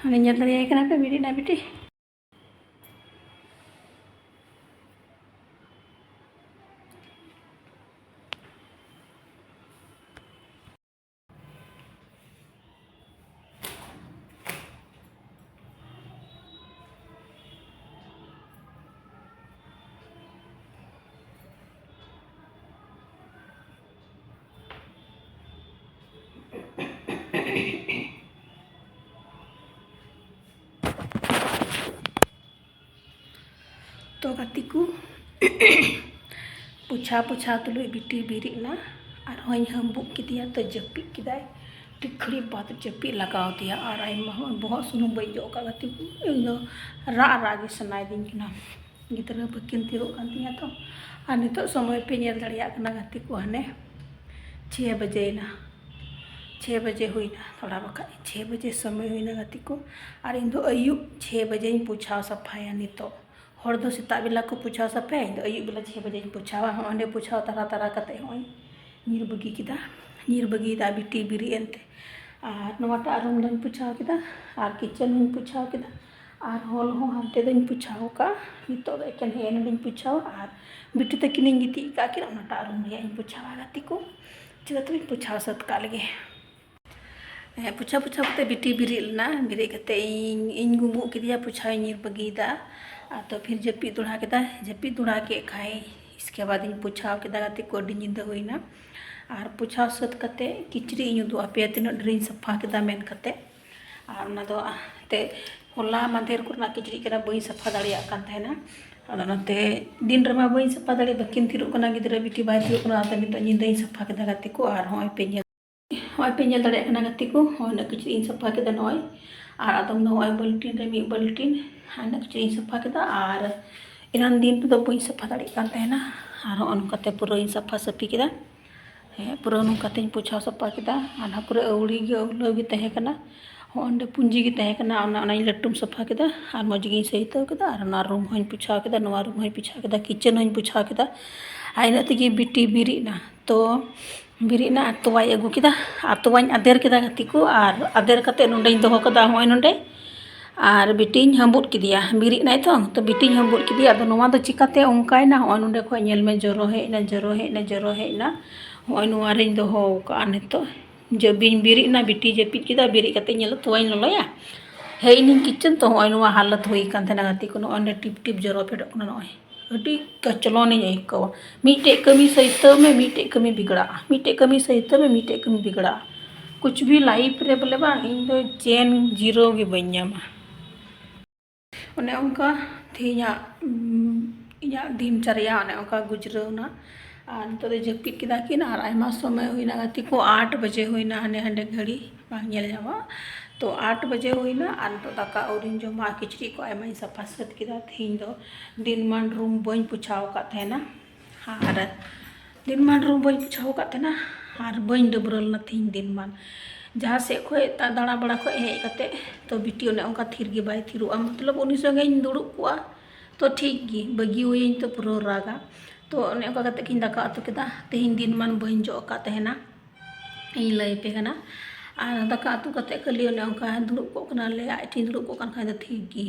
ᱦᱟᱱᱮ ᱧᱮᱞ ᱫᱟᱲᱮᱭᱟᱭ ᱠᱟᱱᱟ ᱯᱮ, ᱵᱮᱨᱮᱫ ᱱᱟ ᱵᱤᱴᱤ᱾ ᱛᱚ ᱜᱟᱛᱮ ᱠᱚ, ᱯᱳᱪᱷᱟ ᱯᱳᱪᱷᱟ ᱛᱩᱞᱩᱡ ᱵᱤᱴᱤ ᱵᱮᱨᱮᱫ ᱮᱱᱟ, ᱟᱨᱦᱚᱸᱧ ᱦᱟᱹᱢᱵᱩᱜ ᱠᱮᱫᱮᱭᱟ, ᱛᱚ ᱡᱟᱹᱯᱤᱫ ᱠᱮᱫᱟᱭ᱾ ᱴᱤᱠᱷᱲᱤ ᱵᱟᱫ ᱡᱟᱹᱯᱤᱫ ᱞᱟᱜᱟᱣ ᱟᱫᱮᱭᱟ, ᱟᱨ ᱟᱭᱢᱟ ᱦᱚᱸ ᱵᱚᱦᱚᱜ ᱥᱩᱱᱩᱢ ᱵᱟᱹᱧ ᱚᱡᱚᱜ ᱟᱠᱟᱫ ᱜᱟᱛᱮ ᱠᱚ᱾ ᱤᱧ ᱫᱚ ᱨᱟᱜ ᱨᱟᱜ ᱜᱮ ᱥᱟᱱᱟᱭᱮᱫᱤᱧ ᱠᱟᱱᱟ, ᱜᱤᱫᱽᱨᱟᱹ ᱵᱟᱹᱠᱤᱱ ᱛᱷᱤᱨᱚᱜ ᱠᱟᱱ ᱛᱤᱧᱟ ᱛᱚ᱾ ᱟᱨ ᱱᱤᱛᱚᱜ ᱥᱚᱢᱚᱭ ᱯᱮ ᱧᱮᱞ ᱫᱟᱲᱮᱭᱟᱜ ᱠᱟᱱᱟ ᱜᱟᱛᱮ ᱠᱚ, ᱦᱟᱱᱮ ᱪᱷᱮ ᱵᱟᱡᱮᱭᱮᱱᱟ, ᱪᱷᱮ ᱵᱟᱡᱮ ᱦᱩᱭᱱᱟ, ᱛᱷᱚᱲᱟ ᱵᱟᱠᱷᱟᱡ ᱪᱷᱮ ᱵᱟᱡᱮ ᱥᱚᱢᱚᱭ ᱦᱩᱭᱱᱟ ᱜᱟᱛᱮ ᱠᱚ᱾ ᱟᱨ ᱤᱧ ᱫᱚ ᱟᱹᱭᱩᱵ ᱪᱷᱮ ᱵᱟᱡᱮᱧ ᱯᱳᱪᱷᱟᱣ ᱥᱟᱯᱷᱟᱭᱟ ᱱᱤᱛᱚᱜ᱾ ᱦᱚᱲ ᱫᱚ ᱥᱮᱛᱟᱜ ᱵᱮᱞᱟ ᱠᱚ ᱯᱳᱪᱷᱟᱣ ᱥᱟᱯᱷᱟᱭᱟ, ᱤᱧ ᱫᱚ ᱟᱹᱭᱩᱵ ᱵᱮᱞᱟ ᱪᱷᱮ ᱵᱟᱡᱮᱧ ᱯᱳᱪᱷᱟᱣᱟ᱾ ᱦᱚᱸᱜᱼᱚᱭ ᱱᱚᱸᱰᱮ ᱯᱳᱪᱷᱟᱣ ᱛᱟᱨᱟ ᱛᱟᱨᱟ ᱠᱟᱛᱮ ᱦᱚᱸᱜᱼᱚᱭ ᱧᱤᱨ ᱵᱟᱹᱜᱤ ᱠᱮᱫᱟ, ᱧᱤᱨ ᱵᱟᱹᱜᱤᱭᱮᱫᱟ ᱵᱤᱴᱤ ᱵᱮᱨᱮᱫ ᱮᱱᱛᱮ᱾ ᱟᱨ ᱱᱚᱣᱟᱴᱟᱜ ᱨᱩᱢ ᱫᱚᱧ ᱯᱳᱪᱷᱟᱣ ᱠᱮᱫᱟ, ᱟᱨ ᱠᱤᱪᱮᱱ ᱦᱚᱸᱧ ᱯᱳᱪᱷᱟᱣ ᱠᱮᱫᱟ, ᱟᱨ ᱦᱚᱞ ᱦᱚᱸ ᱦᱟᱱᱛᱮ ᱫᱚᱧ ᱯᱳᱪᱷᱟᱣ ᱠᱟᱜᱼᱟ᱾ ᱱᱤᱛᱚᱜ ᱫᱚ ᱮᱠᱮᱱ ᱦᱮᱡ ᱮᱱᱟᱞᱤᱧ ᱯᱳᱪᱷᱟᱣᱟ, ᱟᱨ ᱵᱤᱴᱤ ᱛᱟᱹᱠᱤᱱᱤᱧ ᱜᱤᱛᱤᱡ ᱠᱟᱜ ᱠᱤᱱᱟ, ᱚᱱᱟᱴᱟᱜ ᱨᱩᱢ ᱨᱮᱭᱟᱜ ᱤᱧ ᱯᱳᱪᱷᱟᱣᱟ ᱜᱟᱛᱮ ᱠᱚ᱾ ᱪᱤᱠᱟᱹ ᱛᱮᱵᱚᱱ ᱯᱳᱪᱷᱟᱣ ᱥᱟᱹᱛ ᱠᱟᱜ ᱞᱮᱜᱮ᱾ ᱦᱮᱸ, ᱯᱳᱪᱷᱟ ᱯᱳᱪᱷᱟ ᱠᱟᱛᱮ ᱵᱤᱴᱤ ᱵᱮᱨᱮᱫ ᱞᱮᱱᱟ᱾ ᱵᱮᱨᱮᱫ ᱠᱟᱛᱮ ᱤᱧ, ᱤᱧ ᱜᱩᱢᱩᱜ ᱠᱮᱫᱮᱭᱟ, ᱯᱳᱪᱷᱟᱣ ᱤᱧ ᱧᱤᱨ ᱵᱟᱹᱜᱤᱭᱮᱫᱟ᱾ ᱟᱫᱚ ᱯᱷᱤᱨ ᱡᱟᱹᱯᱤᱫ ᱫᱚᱲᱦᱟ ᱠᱮᱫᱟ, ᱡᱟᱹᱯᱤᱫ ᱫᱚᱲᱦᱟ ᱠᱮᱫ ᱠᱷᱟᱡ ᱤᱥᱠᱮ ᱵᱟᱫ ᱤᱧ ᱯᱳᱪᱷᱟᱣ ᱠᱮᱫᱟ ᱜᱟᱛᱮ ᱠᱚ, ᱟᱹᱰᱤ ᱧᱤᱫᱟᱹ ᱦᱩᱭᱱᱟ᱾ ᱟᱨ ᱯᱳᱪᱷᱟᱣ ᱥᱟᱹᱛ ᱠᱟᱛᱮ ᱠᱤᱪᱨᱤᱡ ᱤᱧ ᱩᱫᱩᱜ ᱟᱯᱮᱭᱟ ᱛᱤᱱᱟᱹᱜ ᱰᱷᱮᱨᱤᱧ ᱥᱟᱯᱷᱟ ᱠᱮᱫᱟ ᱢᱮᱱ ᱠᱟᱛᱮ᱾ ᱟᱨ ᱚᱱᱟ ᱫᱚ ᱮᱱᱛᱮᱫ ᱦᱚᱞᱟ ᱢᱟᱫᱷᱮᱨ ᱠᱚᱨᱮᱱᱟᱜ ᱠᱤᱪᱨᱤᱡ ᱠᱟᱱᱟ, ᱵᱟᱹᱧ ᱥᱟᱯᱷᱟ ᱫᱟᱲᱮᱭᱟᱜ ᱠᱟᱱ ᱛᱟᱦᱮᱱᱟ᱾ ᱟᱫᱚ ᱚᱱᱟᱛᱮ ᱫᱤᱱ ᱨᱮᱢᱟ ᱵᱟᱹᱧ ᱥᱟᱯᱷᱟ ᱫᱟᱲᱮᱭᱟᱜ, ᱵᱟᱹᱠᱤᱱ ᱛᱷᱤᱨᱚᱜ ᱠᱟᱱᱟ, ᱜᱤᱫᱽᱨᱟᱹ ᱵᱤᱴᱤ ᱵᱟᱭ ᱛᱷᱤᱨᱚᱜ ᱠᱟᱱᱟ, ᱚᱱᱟᱛᱮ ᱱᱤᱛᱚᱜ ᱧᱤᱫᱟᱹᱧ ᱥᱟᱯᱷᱟ ᱠᱮᱫᱟ ᱜᱟᱛᱮ ᱠᱚ᱾ ᱟᱨ ᱦᱚᱸᱜᱼᱚᱭ ᱯᱮ ᱧᱮᱞ ᱦᱚᱸᱜᱼᱚᱭ ᱯᱮ ᱧᱮᱞ ᱫᱟᱲᱮᱭᱟᱜ ᱠᱟᱱᱟ ᱜᱟᱛᱮ ᱠᱚ, ᱦᱚᱸᱜᱼᱚᱭ ᱩᱱᱟᱹᱜ ᱠᱤᱪᱨᱤᱡ ᱤᱧ ᱥᱟᱯᱷᱟ ᱠᱮᱫᱟ ᱱᱚᱜᱼᱚᱭ᱾ ᱟᱨ ᱟᱫᱚᱢ ᱫᱚ ᱦᱚᱸᱜᱼᱚᱭ ᱵᱟᱹᱞᱴᱤᱱ ᱨᱮ ᱢᱤᱫ ᱵᱟᱹᱞᱴᱤᱱ ᱟᱨ ᱩᱱᱟᱹᱜ ᱠᱤᱪᱨᱤᱡ ᱤᱧ ᱥᱟᱯᱷᱟ ᱠᱮᱫᱟ᱾ ᱟᱨ ᱮᱱᱟᱱ ᱫᱤᱱ ᱨᱮᱫᱚ ᱵᱟᱹᱧ ᱥᱟᱯᱷᱟ ᱫᱟᱲᱮᱭᱟᱜ ᱠᱟᱱ ᱛᱟᱦᱮᱱᱟ᱾ ᱟᱨ ᱦᱚᱸᱜᱼᱚ ᱱᱚᱝᱠᱟᱛᱮ ᱯᱩᱨᱟᱹᱧ ᱥᱟᱯᱷᱟ ᱥᱟᱹᱯᱷᱤ ᱠᱮᱫᱟ᱾ ᱦᱮᱸ, ᱯᱩᱨᱟᱹ ᱱᱚᱝᱠᱟᱛᱮᱧ ᱯᱳᱪᱷᱟᱣ ᱥᱟᱯᱷᱟ ᱠᱮᱫᱟ᱾ ᱟᱨ ᱱᱚᱣᱟ ᱠᱚᱨᱮ ᱟᱹᱣᱲᱤ ᱜᱮ ᱟᱹᱣᱞᱟᱹᱣ ᱜᱮ ᱛᱟᱦᱮᱸ ᱠᱟᱱᱟ᱾ ᱦᱚᱸᱜᱼᱚ ᱱᱚᱸᱰᱮ ᱯᱩᱸᱡᱤ ᱜᱮ ᱛᱟᱦᱮᱸ ᱠᱟᱱᱟ, ᱚᱱᱟ ᱚᱱᱟᱧ ᱞᱟᱹᱴᱩᱢ ᱥᱟᱯᱷᱟ ᱠᱮᱫᱟ᱾ ᱟᱨ ᱢᱚᱡᱽ ᱜᱤᱧ ᱥᱟᱹᱦᱤᱛᱟᱹᱣ ᱠᱮᱫᱟ᱾ ᱟᱨ ᱚᱱᱟ ᱨᱩᱢ ᱦᱚᱸᱧ ᱯᱳᱪᱷᱟᱣ ᱠᱮᱫᱟ, ᱱᱚᱣᱟ ᱨᱩᱢ ᱦᱚᱸᱧ ᱯᱳᱪᱷᱟᱣ ᱠᱮᱫᱟ, ᱠᱤᱪᱮᱱ ᱦᱚᱸᱧ ᱯᱳᱪᱷᱟᱣ ᱠᱮᱫᱟ᱾ ᱟᱨ ᱤᱱᱟᱹᱜ ᱛᱮᱜᱮ ᱵᱤᱴᱤ ᱵᱮᱨᱮᱫ ᱮᱱᱟ᱾ ᱛᱚ ᱵᱮᱨᱮᱫ ᱮᱱᱟ ᱟᱨ ᱛᱚᱣᱟᱭ ᱟᱹᱜᱩ ᱠᱮᱫᱟ᱾ ᱟᱨ ᱛᱚᱣᱟᱧ ᱟᱫᱮᱨ ᱠᱮᱫᱟ ᱜᱟᱛᱮ ᱠᱚ, ᱟᱨ ᱟᱫᱮᱨ ᱠᱟᱛᱮᱫ ᱱᱚᱸᱰᱮᱧ ᱫᱚᱦᱚ ᱠᱟᱫᱟ, ᱦᱚᱸᱜᱼᱚᱭ ᱱᱚᱸᱰᱮ᱾ ᱟᱨ ᱵᱤᱴᱤᱧ ᱦᱟᱺᱵᱩᱫ ᱠᱮᱫᱮᱭᱟ, ᱵᱮᱨᱮᱫ ᱮᱱᱟᱭ ᱛᱚ, ᱛᱚ ᱵᱤᱴᱤᱧ ᱦᱟᱺᱵᱩᱫ ᱠᱮᱫᱮᱭᱟ᱾ ᱟᱫᱚ ᱱᱚᱣᱟ ᱫᱚ ᱪᱤᱠᱟᱛᱮ ᱚᱱᱠᱟᱭᱮᱱᱟ? ᱦᱚᱸᱜᱼᱚᱭ ᱱᱚᱸᱰᱮ ᱠᱷᱚᱱ ᱧᱮᱞ ᱢᱮ, ᱡᱚᱨᱚ ᱦᱮᱡ ᱮᱱᱟ, ᱡᱚᱨᱚ ᱦᱮᱡ ᱮᱱᱟ, ᱡᱚᱨᱚ ᱦᱮᱡ ᱮᱱᱟ᱾ ᱦᱚᱸᱜᱼᱚᱭ ᱱᱚᱣᱟ ᱨᱮᱧ ᱫᱚᱦᱚ ᱟᱠᱟᱫᱼᱟ ᱱᱤᱛᱚᱜ᱾ ᱡᱟᱹᱯᱤᱫ ᱵᱮᱨᱮᱫ ᱮᱱᱟ, ᱵᱤᱴᱤ ᱡᱟᱹᱯᱤᱫ ᱠᱮᱫᱟ, ᱵᱮᱨᱮᱫ ᱠᱟᱛᱮ ᱧᱮᱞᱟ ᱛᱚᱣᱟᱧ ᱞᱚᱞᱚᱭᱟ᱾ ᱦᱮᱡ ᱮᱱᱟᱹᱧ ᱠᱤᱪᱮᱱ ᱛᱚ, ᱦᱚᱸᱜᱼᱚᱭ ᱱᱚᱣᱟ ᱦᱟᱞᱚᱛ ᱦᱩᱭ ᱟᱠᱟᱱ ᱛᱟᱦᱮᱱᱟ ᱜᱟᱛᱮ ᱠᱚ, ᱱᱚᱜᱼᱚᱭ ᱱᱚᱸᱰᱮ ᱴᱤᱯ ᱴᱤᱯ ᱡᱚᱨᱚ ᱯᱷᱮᱰᱚᱜ ᱠᱟᱱᱟ᱾ ᱱᱚᱜᱼᱚᱭ ᱟᱹᱰᱤ ᱠᱚᱪᱞᱚᱱᱤᱧ ᱟᱹᱭᱠᱟᱹᱣᱟ᱾ ᱢᱤᱫᱴᱮᱡ ᱠᱟᱹᱢᱤ ᱥᱟᱹᱛᱟᱹᱜ ᱢᱮ, ᱢᱤᱫᱴᱮᱡ ᱠᱟᱹᱢᱤ ᱵᱤᱜᱽᱲᱟᱜᱼᱟ, ᱢᱤᱫᱴᱮᱡ ᱠᱟᱹᱢᱤ ᱥᱟᱹᱛᱟᱹᱜ ᱢᱮ, ᱢᱤᱫᱴᱮᱡ ᱠᱟᱹᱢᱤ ᱵᱤᱜᱽᱲᱟᱜᱼᱟ᱾ ᱠᱩᱪ ᱵᱷᱤ ᱞᱟᱭᱤᱯᱷ ᱨᱮ ᱵᱚᱞᱮ ᱵᱟᱝ, ᱤᱧ ᱫᱚ ᱪᱮᱱ ᱡᱤᱨᱳ ᱜᱮ ᱵᱟᱹᱧ ᱧᱟᱢᱟ᱾ ᱚᱱᱮ ᱚᱱᱠᱟ ᱛᱮᱦᱮᱧᱟᱜ, ᱩᱢ, ᱤᱧᱟᱹᱜ ᱫᱤᱱ ᱪᱟᱨᱭᱟ ᱚᱱᱮ ᱚᱱᱠᱟ ᱜᱩᱡᱽᱨᱟᱹᱣ ᱮᱱᱟ᱾ ᱟᱨ ᱱᱤᱛᱚᱜ ᱫᱚ ᱡᱟᱹᱯᱤᱫ ᱠᱮᱫᱟ ᱠᱤᱱ, ᱟᱨ ᱟᱭᱢᱟ ᱥᱚᱢᱚᱭ ᱦᱩᱭᱱᱟ ᱜᱟᱛᱮ ᱠᱚ, ᱟᱴ ᱵᱟᱡᱮ ᱦᱩᱭᱱᱟ, ᱦᱟᱸᱰᱮ ᱦᱟᱸᱰᱮ ᱜᱷᱟᱹᱲᱤ ᱵᱟᱝ ᱧᱮᱞ ᱧᱟᱢᱚᱜᱼᱟ᱾ ᱛᱚ ᱟᱴ ᱵᱟᱡᱮ ᱦᱩᱭᱱᱟ, ᱟᱨ ᱱᱤᱛᱚᱜ ᱫᱟᱠᱟ ᱟᱹᱣᱨᱤᱧ ᱡᱚᱢᱟ, ᱠᱤᱪᱨᱤᱡ ᱠᱚ ᱟᱭᱢᱟᱧ ᱥᱟᱯᱷᱟ ᱥᱟᱹᱛ ᱠᱮᱫᱟ᱾ ᱛᱮᱦᱮᱧ ᱫᱚ ᱫᱤᱱᱢᱟᱱ ᱨᱩᱢ ᱵᱟᱹᱧ ᱯᱳᱪᱷᱟᱣ ᱟᱠᱟᱫ ᱛᱟᱦᱮᱱᱟ, ᱟᱨ ᱫᱤᱱᱢᱟᱱ ᱨᱩᱢ ᱵᱟᱹᱧ ᱯᱳᱪᱷᱟᱣ ᱟᱠᱟᱫ ᱛᱟᱦᱮᱱᱟ, ᱟᱨ ᱵᱟᱹᱧ ᱰᱟᱹᱵᱽᱨᱟᱹ ᱞᱮᱱᱟ ᱛᱮᱦᱮᱧ ᱫᱤᱱᱢᱟᱱ᱾ ᱡᱟᱦᱟᱸ ᱥᱮᱫ ᱠᱷᱚᱱ ᱫᱟᱬᱟ ᱵᱟᱲᱟ ᱠᱷᱚᱱ ᱦᱮᱡ ᱠᱟᱛᱮ ᱛᱚ ᱵᱤᱴᱤ ᱚᱱᱮ ᱚᱱᱠᱟ ᱛᱷᱤᱨ ᱜᱮ ᱵᱟᱭ ᱛᱷᱤᱨᱚᱜᱼᱟ, ᱢᱚᱛᱞᱚᱵ ᱩᱱᱤ ᱥᱚᱸᱜᱮᱧ ᱫᱩᱲᱩᱵ ᱠᱚᱜᱼᱟ ᱛᱚ ᱴᱷᱤᱠ ᱜᱮ, ᱵᱟᱹᱜᱤ ᱦᱩᱭᱟᱹᱧ ᱛᱚ ᱯᱩᱨᱟᱹ ᱨᱟᱜᱟ᱾ ᱛᱚ ᱚᱱᱮ ᱚᱱᱠᱟ ᱠᱟᱛᱮ ᱜᱤᱧ ᱫᱟᱠᱟ ᱩᱛᱩ ᱠᱮᱫᱟ᱾ ᱛᱮᱦᱮᱧ ᱫᱤᱱᱢᱟᱱ ᱵᱟᱹᱧ ᱡᱚᱜ ᱟᱠᱟᱫ ᱛᱟᱦᱮᱱᱟ, ᱤᱧ ᱞᱟᱹᱭ ᱟᱯᱮ ᱠᱟᱱᱟ᱾ ᱟᱨ ᱫᱟᱠᱟ ᱩᱛᱩ ᱠᱟᱛᱮ ᱠᱷᱟᱹᱞᱤ ᱚᱱᱮ ᱚᱱᱠᱟ ᱫᱩᱲᱩᱵ ᱠᱚᱜ ᱠᱟᱱᱟᱞᱮ, ᱟᱡ ᱴᱷᱮᱱ ᱫᱩᱲᱩᱵ ᱠᱚᱜ ᱠᱟᱱ ᱠᱷᱟᱱ ᱫᱚ ᱴᱷᱤᱠ ᱜᱮ᱾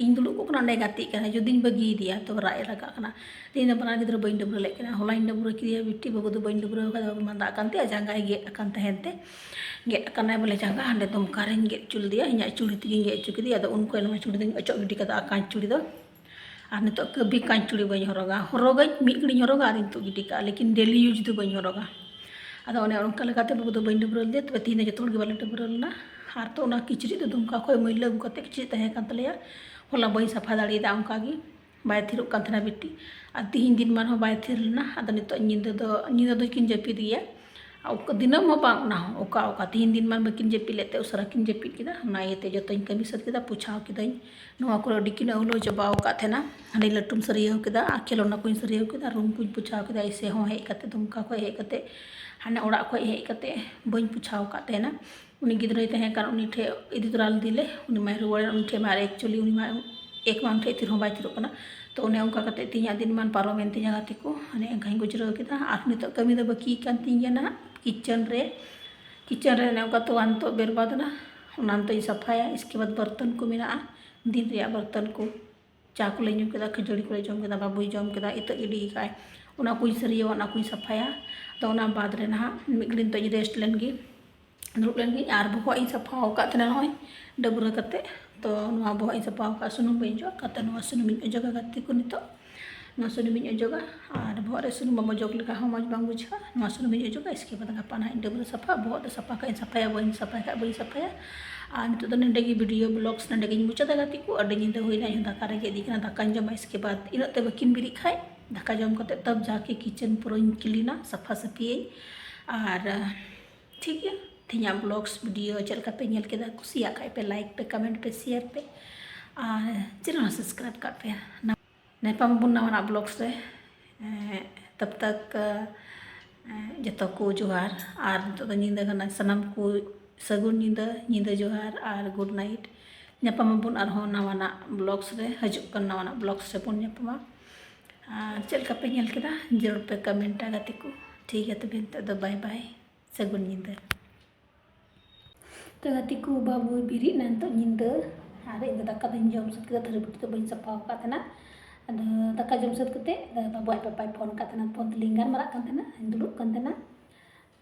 ᱤᱧ ᱫᱩᱲᱩᱵ ᱠᱚᱜ ᱠᱟᱱᱟ, ᱚᱸᱰᱮ ᱜᱟᱛᱮᱜ ᱠᱟᱱᱟ, ᱡᱩᱫᱤᱧ ᱵᱟᱹᱜᱤᱭᱮᱫᱮᱭᱟ ᱛᱚ ᱨᱟᱜ ᱮ ᱨᱟᱜᱟᱜ ᱠᱟᱱᱟ᱾ ᱛᱮᱦᱮᱧ ᱫᱚ ᱵᱟᱱᱟᱨ ᱜᱤᱫᱽᱨᱟᱹ ᱵᱟᱹᱧ ᱰᱟᱹᱵᱽᱨᱟᱹ ᱞᱮᱫ ᱠᱤᱱᱟ, ᱦᱚᱞᱟᱧ ᱰᱟᱹᱵᱽᱨᱟᱹ ᱠᱮᱫᱮᱭᱟ ᱵᱤᱴᱤ, ᱵᱟᱹᱵᱩ ᱫᱚ ᱵᱟᱹᱧ ᱰᱟᱹᱵᱽᱨᱟᱹ ᱟᱠᱟᱫᱟ, ᱵᱟᱹᱵᱩ ᱢᱟᱸᱫᱟ ᱟᱠᱟᱱ ᱛᱮ ᱟᱨ ᱡᱟᱸᱜᱟᱭ ᱜᱮᱫ ᱟᱠᱟᱱ ᱛᱟᱦᱮᱱ ᱛᱮ, ᱜᱮᱫ ᱟᱠᱟᱱᱟᱭ ᱵᱚᱞᱮ ᱡᱟᱸᱜᱟ, ᱦᱟᱸᱰᱮ ᱫᱚᱢᱠᱟ ᱨᱮᱧ ᱜᱮᱫ ᱦᱚᱪᱚ ᱞᱮᱫᱮᱭᱟ, ᱤᱧᱟᱹᱜ ᱪᱩᱲᱤ ᱛᱮᱜᱮᱧ ᱜᱮᱫ ᱦᱚᱪᱚ ᱠᱮᱫᱮᱭᱟ᱾ ᱟᱫᱚ ᱩᱱ ᱠᱷᱚᱱ ᱱᱚᱣᱟ ᱪᱩᱲᱤ ᱫᱚᱧ ᱚᱪᱚᱜ ᱜᱤᱰᱤ ᱠᱟᱫᱟ, ᱟᱠᱟᱧ ᱪᱩᱲᱤ ᱫᱚ᱾ ᱟᱨ ᱱᱤᱛᱚᱜ ᱠᱟᱹᱵᱷᱤ ᱠᱟᱸᱪ ᱪᱩᱲᱤ ᱵᱟᱹᱧ ᱦᱚᱨᱚᱜᱟ, ᱦᱚᱨᱚᱜᱟᱹᱧ ᱢᱤᱫ ᱜᱷᱟᱹᱲᱤᱡ ᱦᱚᱨᱚᱜᱟ ᱟᱨᱤᱧ ᱛᱩᱫ ᱜᱤᱰᱤ ᱠᱟᱜᱼᱟ, ᱞᱮᱠᱤᱱ ᱰᱮᱞᱤ ᱤᱭᱩᱡᱽ ᱫᱚ ᱵᱟᱹᱧ ᱦᱚᱨᱚᱜᱟ᱾ ᱟᱫᱚ ᱚᱱᱮ ᱚᱱᱠᱟ ᱞᱮᱠᱟᱛᱮ ᱵᱟᱹᱵᱩ ᱫᱚ ᱵᱟᱹᱧ ᱰᱟᱹᱵᱽᱨᱟᱹ ᱞᱮᱫᱮᱭᱟ, ᱛᱚᱵᱮ ᱛᱮᱦᱮᱧ ᱫᱚ ᱡᱚᱛᱚ ᱦᱚᱲ ᱜᱮ ᱵᱟᱞᱮ ᱰᱟᱹᱵᱽᱨᱟᱹ ᱞᱮᱱᱟ᱾ ᱟᱨ ᱛᱚ ᱚᱱᱟ ᱠᱤᱪᱨᱤᱡ ᱫᱚ ᱫᱩᱢᱠᱟ ᱠᱷᱚᱱ ᱢᱟᱹᱭᱞᱟᱹ ᱟᱹᱜᱩ ᱠᱟᱛᱮ ᱠᱤᱪᱨᱤᱡ ᱛᱟᱦᱮᱸ ᱠᱟᱱ ᱛᱟᱞᱮᱭᱟ, ᱦᱚᱞᱟ ᱵᱟᱹᱧ ᱥᱟᱯᱷᱟ ᱫᱟᱲᱮᱭᱟᱫᱟ, ᱚᱱᱠᱟ ᱜᱮ ᱵᱟᱭ ᱛᱷᱤᱨᱚᱜ ᱠᱟᱱ ᱛᱟᱦᱮᱱᱟ ᱵᱤᱴᱤ᱾ ᱟᱨ ᱛᱤᱦᱤᱧ ᱫᱤᱱ ᱢᱟᱱ ᱦᱚᱸ ᱵᱟᱭ ᱛᱷᱤᱨ ᱞᱮᱱᱟ᱾ ᱟᱫᱚ ᱱᱤᱛᱚᱜ ᱧᱤᱫᱟᱹ ᱫᱚ, ᱧᱤᱫᱟᱹ ᱫᱚ ᱠᱤᱱ ᱡᱟᱹᱯᱤᱫ ᱜᱮᱭᱟ᱾ ᱚᱠᱟ ᱫᱤᱱᱟᱹᱢ ᱦᱚᱸ ᱵᱟᱝ, ᱚᱱᱟ ᱦᱚᱸ ᱚᱠᱟ ᱚᱠᱟ ᱛᱤᱦᱤᱧ ᱫᱤᱱ ᱢᱟ ᱵᱟᱹᱠᱤᱱ ᱡᱟᱹᱯᱤᱫ ᱞᱮᱫ ᱛᱮ ᱩᱥᱟᱹᱨᱟ ᱠᱤᱱ ᱡᱟᱹᱯᱤᱫ ᱠᱮᱫᱟ᱾ ᱚᱱᱟ ᱤᱭᱟᱹᱛᱮ ᱡᱚᱛᱚᱧ ᱠᱟᱹᱢᱤ ᱥᱟᱹᱛ ᱠᱮᱫᱟ, ᱯᱳᱪᱷᱟᱣ ᱠᱮᱫᱟᱹᱧ᱾ ᱱᱚᱣᱟ ᱠᱚᱨᱮ ᱟᱹᱰᱤ ᱠᱤᱱ ᱟᱹᱣᱞᱟᱹᱣ ᱪᱟᱵᱟᱣ ᱟᱠᱟᱫ ᱛᱟᱦᱮᱱᱟ᱾ ᱦᱟᱸᱰᱮ ᱞᱟᱹᱴᱩᱢ ᱥᱟᱹᱨᱭᱟᱹᱣ ᱠᱮᱫᱟ ᱟᱨ ᱠᱷᱮᱞᱳᱱᱟ ᱠᱚᱧ ᱥᱟᱹᱨᱭᱟᱹᱣ ᱠᱮᱫᱟ, ᱨᱩᱢ ᱠᱚᱧ ᱯᱳᱪᱷᱟᱣ ᱠᱮᱫᱟ᱾ ᱮᱭᱥᱮ ᱦᱚᱸ ᱦᱮᱡ ᱠᱟᱛᱮ, ᱫᱩᱢᱠᱟ ᱠᱷᱚᱱ ᱦᱮᱡ ᱠᱟᱛᱮ, ᱦᱟᱱᱮ ᱚᱲᱟᱜ ᱠᱷᱚᱱ ᱦᱮᱡ ᱠᱟᱛᱮ ᱵᱟᱹᱧ ᱯᱳᱪᱷᱟᱣ ᱟᱠᱟᱫ ᱛᱟᱦᱮᱱᱟ᱾ ᱩᱱᱤ ᱜᱤᱫᱽᱨᱟᱹᱭ ᱛᱟᱦᱮᱸ ᱠᱟᱱ, ᱩᱱᱤ ᱴᱷᱮᱱ ᱤᱫᱤ ᱛᱚᱨᱟ ᱞᱮᱫᱮ, ᱩᱱᱤ ᱢᱟᱭ ᱨᱩᱣᱟᱹᱲᱮᱱ, ᱩᱱᱤ ᱴᱷᱮᱱ ᱢᱟ ᱟᱨ actually ᱩᱱᱤ ᱢᱟ ᱮᱠ ᱢᱟ ᱩᱱᱤ ᱴᱷᱮᱱ ᱛᱤᱨ ᱦᱚᱸ ᱵᱟᱭ ᱛᱤᱨᱚᱜ ᱠᱟᱱᱟ᱾ ᱛᱚ ᱚᱱᱮ ᱚᱱᱠᱟ ᱠᱟᱛᱮ ᱛᱮᱦᱮᱧᱟᱜ ᱫᱤᱱ ᱢᱟ ᱯᱟᱨᱚᱢᱮᱱ ᱛᱤᱧᱟ ᱜᱟᱛᱮ ᱠᱚ, ᱚᱱᱮ ᱚᱱᱠᱟᱧ ᱜᱩᱡᱨᱟᱹᱣ ᱠᱮᱫᱟ᱾ ᱟᱨ ᱱᱤᱛᱚᱜ ᱠᱟᱹᱢᱤ ᱫᱚ ᱵᱟᱹᱠᱤ ᱠᱟᱱ ᱛᱤᱧ ᱜᱮᱭᱟ ᱱᱟᱦᱟᱜ, ᱠᱤᱪᱮᱱ ᱨᱮ᱾ ᱠᱤᱪᱮᱱ ᱨᱮ ᱚᱱᱮ ᱚᱱᱠᱟ ᱛᱚᱣᱟ ᱱᱤᱛᱚᱜ ᱵᱮᱨᱵᱟᱫ ᱮᱱᱟ, ᱚᱱᱟ ᱱᱤᱛᱚᱜ ᱤᱧ ᱥᱟᱯᱷᱟᱭᱟ᱾ ᱤᱥᱠᱮ ᱵᱟᱫᱽ ᱵᱟᱨᱛᱚᱱ ᱠᱚ ᱢᱮᱱᱟᱜᱼᱟ, ᱫᱤᱱ ᱨᱮᱭᱟᱜ ᱵᱟᱨᱛᱚᱱ ᱠᱚ, ᱪᱟ ᱠᱚᱞᱮ ᱧᱩ ᱠᱮᱫᱟ, ᱠᱷᱟᱹᱡᱟᱹᱲᱤ ᱠᱚᱞᱮ ᱡᱚᱢ ᱠᱮᱫᱟ, ᱵᱟᱹᱵᱩᱭ ᱡᱚᱢ ᱠᱮᱫᱟ, ᱤᱛᱟᱹᱜ ᱜᱤᱰᱤ ᱟᱠᱟᱫ ᱟᱭ, ᱚᱱᱟ ᱠᱚᱧ ᱥᱟᱹᱨᱭᱟᱹᱣᱟ, ᱚᱱᱟ ᱠᱚᱧ ᱥᱟᱯᱷᱟᱭᱟ᱾ ᱟᱫᱚ ᱚᱱᱟ ᱵᱟᱫᱽ ᱨᱮ ᱱᱟᱦᱟᱜ ᱢᱤᱫ ᱜᱷᱟᱹᱲᱤᱡ ᱱᱤᱛᱚᱜ ᱤᱧ rest ᱞᱮᱱ ᱜᱮ, ᱫᱩᱲᱩᱵ ᱞᱮᱱ ᱜᱤᱧ᱾ ᱟᱨ ᱵᱚᱦᱚᱜ ᱤᱧ ᱥᱟᱯᱷᱟ ᱟᱠᱟᱫ ᱛᱟᱦᱮᱱᱟ ᱱᱚᱜᱼᱚᱭ ᱰᱟᱹᱵᱽᱨᱟᱹ ᱠᱟᱛᱮ᱾ ᱛᱚ ᱱᱚᱣᱟ ᱵᱚᱦᱚᱜ ᱤᱧ ᱥᱟᱯᱷᱟ ᱟᱠᱟᱫ, ᱥᱩᱱᱩᱢ ᱵᱟᱹᱧ ᱚᱡᱚᱜ ᱟᱠᱟᱫ, ᱛᱚ ᱱᱚᱣᱟ ᱥᱩᱱᱩᱢ ᱤᱧ ᱚᱡᱚᱜᱟ ᱜᱟᱛᱮ ᱠᱚ ᱱᱤᱛᱚᱜ᱾ ᱱᱚᱣᱟ ᱥᱩᱱᱩᱢ ᱤᱧ ᱚᱡᱚᱜᱟ, ᱟᱨ ᱵᱚᱦᱚᱜ ᱨᱮ ᱥᱩᱱᱩᱢ ᱵᱟᱢ ᱚᱡᱚᱜ ᱞᱮᱠᱷᱟᱱ ᱦᱚᱸ ᱢᱚᱡᱽ ᱵᱟᱝ ᱵᱩᱡᱷᱟᱹᱜᱼᱟ᱾ ᱱᱚᱣᱟ ᱥᱩᱱᱩᱢ ᱤᱧ ᱚᱡᱚᱜᱟ, ᱤᱥᱠᱮ ᱵᱟᱫᱽ ᱜᱟᱯᱟ ᱱᱟᱦᱟᱜ ᱤᱧ ᱰᱟᱹᱵᱽᱨᱟᱹ ᱥᱟᱯᱷᱟ, ᱵᱚᱦᱚᱜ ᱫᱚ ᱥᱟᱯᱷᱟ ᱠᱟᱜ ᱤᱧ ᱥᱟᱯᱷᱟᱭᱟ, ᱵᱟᱹᱧ ᱥᱟᱯᱷᱟᱭ ᱠᱷᱟᱡ ᱵᱟᱹᱧ ᱥᱟᱯᱷᱟᱭᱟ᱾ ᱟᱨ ᱱᱤᱛᱚᱜ ᱫᱚ ᱱᱚᱸᱰᱮ ᱜᱮ video vlogs ᱱᱚᱸᱰᱮ ᱜᱤᱧ ᱢᱩᱪᱟᱹᱫᱟ ᱜᱟᱛᱮ ᱠᱚ᱾ ᱟᱹᱰᱤ ᱧᱤᱫᱟᱹ ᱦᱩᱭᱱᱟ, ᱤᱧ ᱦᱚᱸ ᱫᱟᱠᱟ ᱨᱮᱸᱜᱮᱡ ᱤᱫᱤ ᱠᱟᱱᱟ, ᱫᱟᱠᱟᱧ ᱡᱚᱢᱟ, ᱤᱥᱠᱮ ᱵᱟᱫᱽ ᱤᱱᱟᱹᱜ ᱛᱮ ᱵᱟᱹᱠᱤᱱ ᱵᱮᱨᱮᱫ ᱠᱷᱟᱡ ᱫᱟᱠᱟ ᱡᱚᱢ ᱠᱟᱛᱮ ᱛᱟᱵ ᱡᱟᱠᱮ kitchen ᱯᱩᱨᱟᱹᱧ cleanᱟ, ᱥᱟᱯᱷᱟ ᱥᱟᱹᱯᱷᱤᱭᱟᱹᱧ᱾ ᱟᱨ ᱴᱷᱤᱠ ᱜᱮᱭᱟ, ᱛᱮᱦᱮᱧᱟᱜ vlogs video ᱪᱮᱫ ᱞᱮᱠᱟ ᱯᱮ ᱧᱮᱞ ᱠᱮᱫᱟ? ᱠᱩᱥᱤᱭᱟᱜ ᱠᱷᱟᱡ ᱯᱮ like ᱯᱮ, comment ᱯᱮ, share ᱯᱮ, ᱟᱨ channel ᱦᱚᱸ subscribe ᱠᱟᱜ ᱯᱮ᱾ ᱧᱟᱯᱟᱢ ᱟᱵᱚᱱ ᱱᱟᱣᱟᱱᱟᱜ vlogs ᱨᱮ᱾ ᱮᱸ, ᱛᱟᱵ ᱛᱟᱠ, ᱮᱸ, ᱡᱚᱛᱚ ᱠᱚ ᱡᱚᱦᱟᱨ᱾ ᱟᱨ ᱱᱤᱛᱚᱜ ᱫᱚ ᱧᱤᱫᱟᱹ ᱠᱟᱱᱟ, ᱥᱟᱱᱟᱢ ᱠᱚ ᱥᱟᱹᱜᱩᱱ ᱧᱤᱫᱟᱹ, ᱧᱤᱫᱟᱹ ᱡᱚᱦᱟᱨ ᱟᱨ good night᱾ ᱧᱟᱯᱟᱢ ᱟᱵᱚᱱ ᱟᱨᱦᱚᱸ ᱱᱟᱣᱟᱱᱟᱜ vlogs ᱨᱮ, ᱦᱤᱡᱩᱜ ᱠᱟᱱ ᱱᱟᱣᱟᱱᱟᱜ vlogs ᱨᱮᱵᱚᱱ ᱧᱟᱯᱟᱢᱟ᱾ ᱟᱨ ᱪᱮᱫ ᱞᱮᱠᱟ ᱯᱮ ᱧᱮᱞ ᱠᱮᱫᱟ, ᱡᱟᱹᱨᱩᱲ ᱯᱮ commentᱟ ᱜᱟᱛᱮ ᱠᱚ᱾ ᱴᱷᱤᱠ ᱜᱮᱭᱟ, ᱛᱚᱵᱮ ᱱᱤᱛᱚᱜ ᱫᱚ bye bye, ᱥᱟᱹᱜᱩᱱ ᱧᱤᱫᱟᱹ᱾ ᱛᱚ ᱜᱟᱛᱮ ᱠᱚ, ᱵᱟᱹᱵᱩᱭ ᱵᱮᱨᱮᱫ ᱮᱱᱟ ᱱᱤᱛᱚᱜ ᱧᱤᱫᱟᱹ, ᱟᱨ ᱤᱧ ᱫᱚ ᱫᱟᱠᱟ ᱫᱚᱧ ᱡᱚᱢ ᱥᱟᱹᱛ ᱠᱮᱫᱟ, ᱛᱷᱟᱹᱨᱤ ᱵᱟᱹᱴᱤ ᱫᱚ ᱵᱟᱹᱧ ᱥᱟᱯᱷᱟ ᱟᱠᱟᱫ ᱛᱟᱦᱮᱱᱟ᱾ ᱟᱫᱚ ᱫᱟᱠᱟ ᱡᱚᱢ ᱥᱟᱹᱛ ᱠᱟᱛᱮ ᱵᱟᱹᱵᱩ ᱟᱡ ᱯᱟᱯᱟᱭ ᱯᱷᱳᱱ ᱟᱠᱟᱫ ᱛᱟᱦᱮᱱᱟ, ᱯᱷᱳᱱ ᱛᱮᱞᱤᱧ ᱜᱟᱞᱢᱟᱨᱟᱜ ᱠᱟᱱ ᱛᱟᱦᱮᱱᱟ, ᱫᱩᱲᱩᱵ ᱠᱟᱱ ᱛᱟᱦᱮᱱᱟ᱾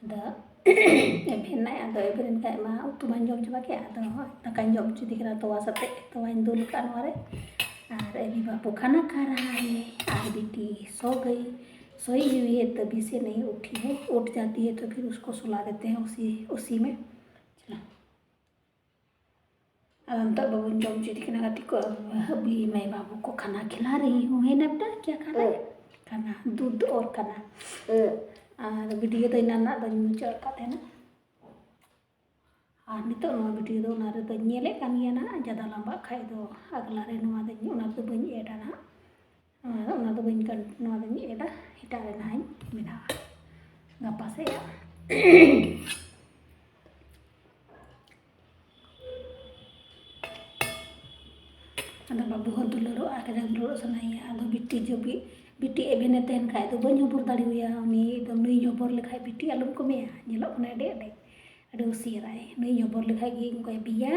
ᱟᱫᱚ ᱮᱵᱷᱮᱱ ᱱᱟᱭ, ᱟᱫᱚ ᱮᱵᱷᱮᱱ ᱠᱷᱟᱡ ᱢᱟ ᱩᱛᱩ ᱢᱟᱧ ᱡᱚᱢ ᱪᱟᱵᱟ ᱠᱮᱫ, ᱟᱫᱚ ᱫᱟᱠᱟᱧ ᱡᱚᱢ ᱦᱚᱪᱚᱭᱮᱫᱮ ᱠᱟᱱᱟ ᱛᱚᱣᱟ ᱥᱟᱛᱮᱜ, ᱛᱚᱣᱟᱧ ᱫᱩᱞ ᱟᱠᱟᱫ ᱱᱚᱣᱟ ᱨᱮ᱾ ᱟᱨ ᱮ ᱵᱤ ᱵᱟᱹᱵᱩ ᱠᱷᱟᱱᱟ ᱠᱷᱟ ᱨᱟᱦᱟ ᱦᱮ, ᱟᱨ ᱵᱤᱴᱤ ᱥᱚ ᱜᱟᱹᱭ, सोई हुई है तभी से नहीं उठी है, उठ जाती है तो फिर उसको सुला देते हैं उसी उसी में। चलो। ᱟᱫᱚ ᱱᱤᱛᱚᱜ ᱵᱟᱹᱵᱩᱧ ᱡᱚᱢ ᱦᱚᱪᱚᱭᱮᱫᱮ ᱠᱟᱱᱟ ᱜᱟᱛᱮ ᱠᱚ, ᱟᱨ ᱦᱟᱹᱵᱤ ᱢᱟᱹᱭ ᱵᱟᱹᱵᱩ ᱠᱚ ᱠᱷᱟᱱᱟ ᱠᱷᱤᱞᱟ ᱨᱮᱦᱤ ᱦᱩᱸ, ᱦᱮ ᱱᱟ ᱵᱮᱴᱟ, ᱠᱭᱟ ᱠᱷᱟᱱᱟ ᱦᱮ? ᱦᱩᱸ᱾ ᱠᱷᱟᱱᱟ, ᱫᱩᱫᱷ ᱚᱨ ᱠᱷᱟᱱᱟ᱾ ᱦᱩᱸ᱾ ᱟᱨ ᱵᱷᱤᱰᱤᱭᱳ ᱫᱚ ᱮᱱᱟᱱᱟᱜ ᱫᱚᱧ ᱢᱩᱪᱟᱹᱫ ᱟᱠᱟᱫ ᱛᱟᱦᱮᱱᱟ᱾ ᱟᱨ ᱱᱤᱛᱚᱜ ᱱᱚᱣᱟ ᱵᱷᱤᱰᱤᱭᱳ ᱫᱚ ᱚᱱᱟ ᱨᱮᱫᱚᱧ ᱧᱮᱞᱮᱫ ᱠᱟᱱ ᱜᱮᱭᱟ ᱱᱟᱦᱟᱜ, ᱡᱟᱫᱟ ᱞᱟᱢᱵᱟᱜ ᱠᱷᱟᱡ ᱫᱚ ᱟᱜᱽᱞᱟ ᱨᱮ ᱱᱚᱣᱟ ᱫᱚᱧ, ᱚᱱᱟ ᱨᱮᱫᱚ ᱵᱟᱹᱧ ᱮᱰᱟ ᱱᱟᱦᱟᱜ᱾ ᱟᱨ ᱚᱱᱟ ᱫᱚ ᱵᱟᱹᱧ ᱠᱟᱱ-, ᱱᱚᱣᱟ ᱫᱚᱧ ᱮᱰᱟ, ᱮᱴᱟᱜ ᱨᱮ ᱱᱟᱦᱟᱜ ᱤᱧ ᱵᱮᱱᱟᱣᱟ ᱜᱟᱯᱟ ᱥᱮᱫ ᱦᱟᱸᱜ᱾ ᱟᱫᱚ ᱵᱟᱹᱵᱩ ᱦᱚᱸ ᱫᱩᱞᱟᱹᱲᱚᱜᱼᱟ, ᱠᱟᱡᱟᱠ ᱫᱩᱞᱟᱹᱲᱚᱜ ᱥᱟᱱᱟᱭᱮᱭᱟ᱾ ᱟᱫᱚ ᱵᱤᱴᱤ ᱡᱚᱵᱤ, ᱵᱤᱴᱤ ᱮᱵᱷᱮᱱᱮ ᱛᱟᱦᱮᱱ ᱠᱷᱟᱡ ᱫᱚ ᱵᱟᱹᱧ ᱦᱚᱵᱚᱨ ᱫᱟᱲᱮᱣᱟᱭᱟ᱾ ᱩᱱᱤ ᱮᱠᱫᱚᱢ ᱱᱩᱭᱤᱧ ᱦᱚᱵᱚᱨ ᱞᱮᱠᱷᱟᱡ ᱵᱤᱴᱤ ᱟᱞᱚᱢ ᱠᱚᱢᱮᱭᱟ, ᱧᱮᱞᱚᱜ ᱠᱟᱱᱟᱭ ᱟᱹᱰᱤ ᱟᱹᱰᱤ, ᱟᱹᱰᱤ ᱦᱩᱥᱤᱭᱟᱨᱟᱭ᱾ ᱱᱩᱭᱤᱧ ᱦᱚᱵᱚᱨ ᱞᱮᱠᱷᱟᱡ ᱜᱮ ᱚᱱᱠᱟᱭ ᱵᱤᱭᱟ,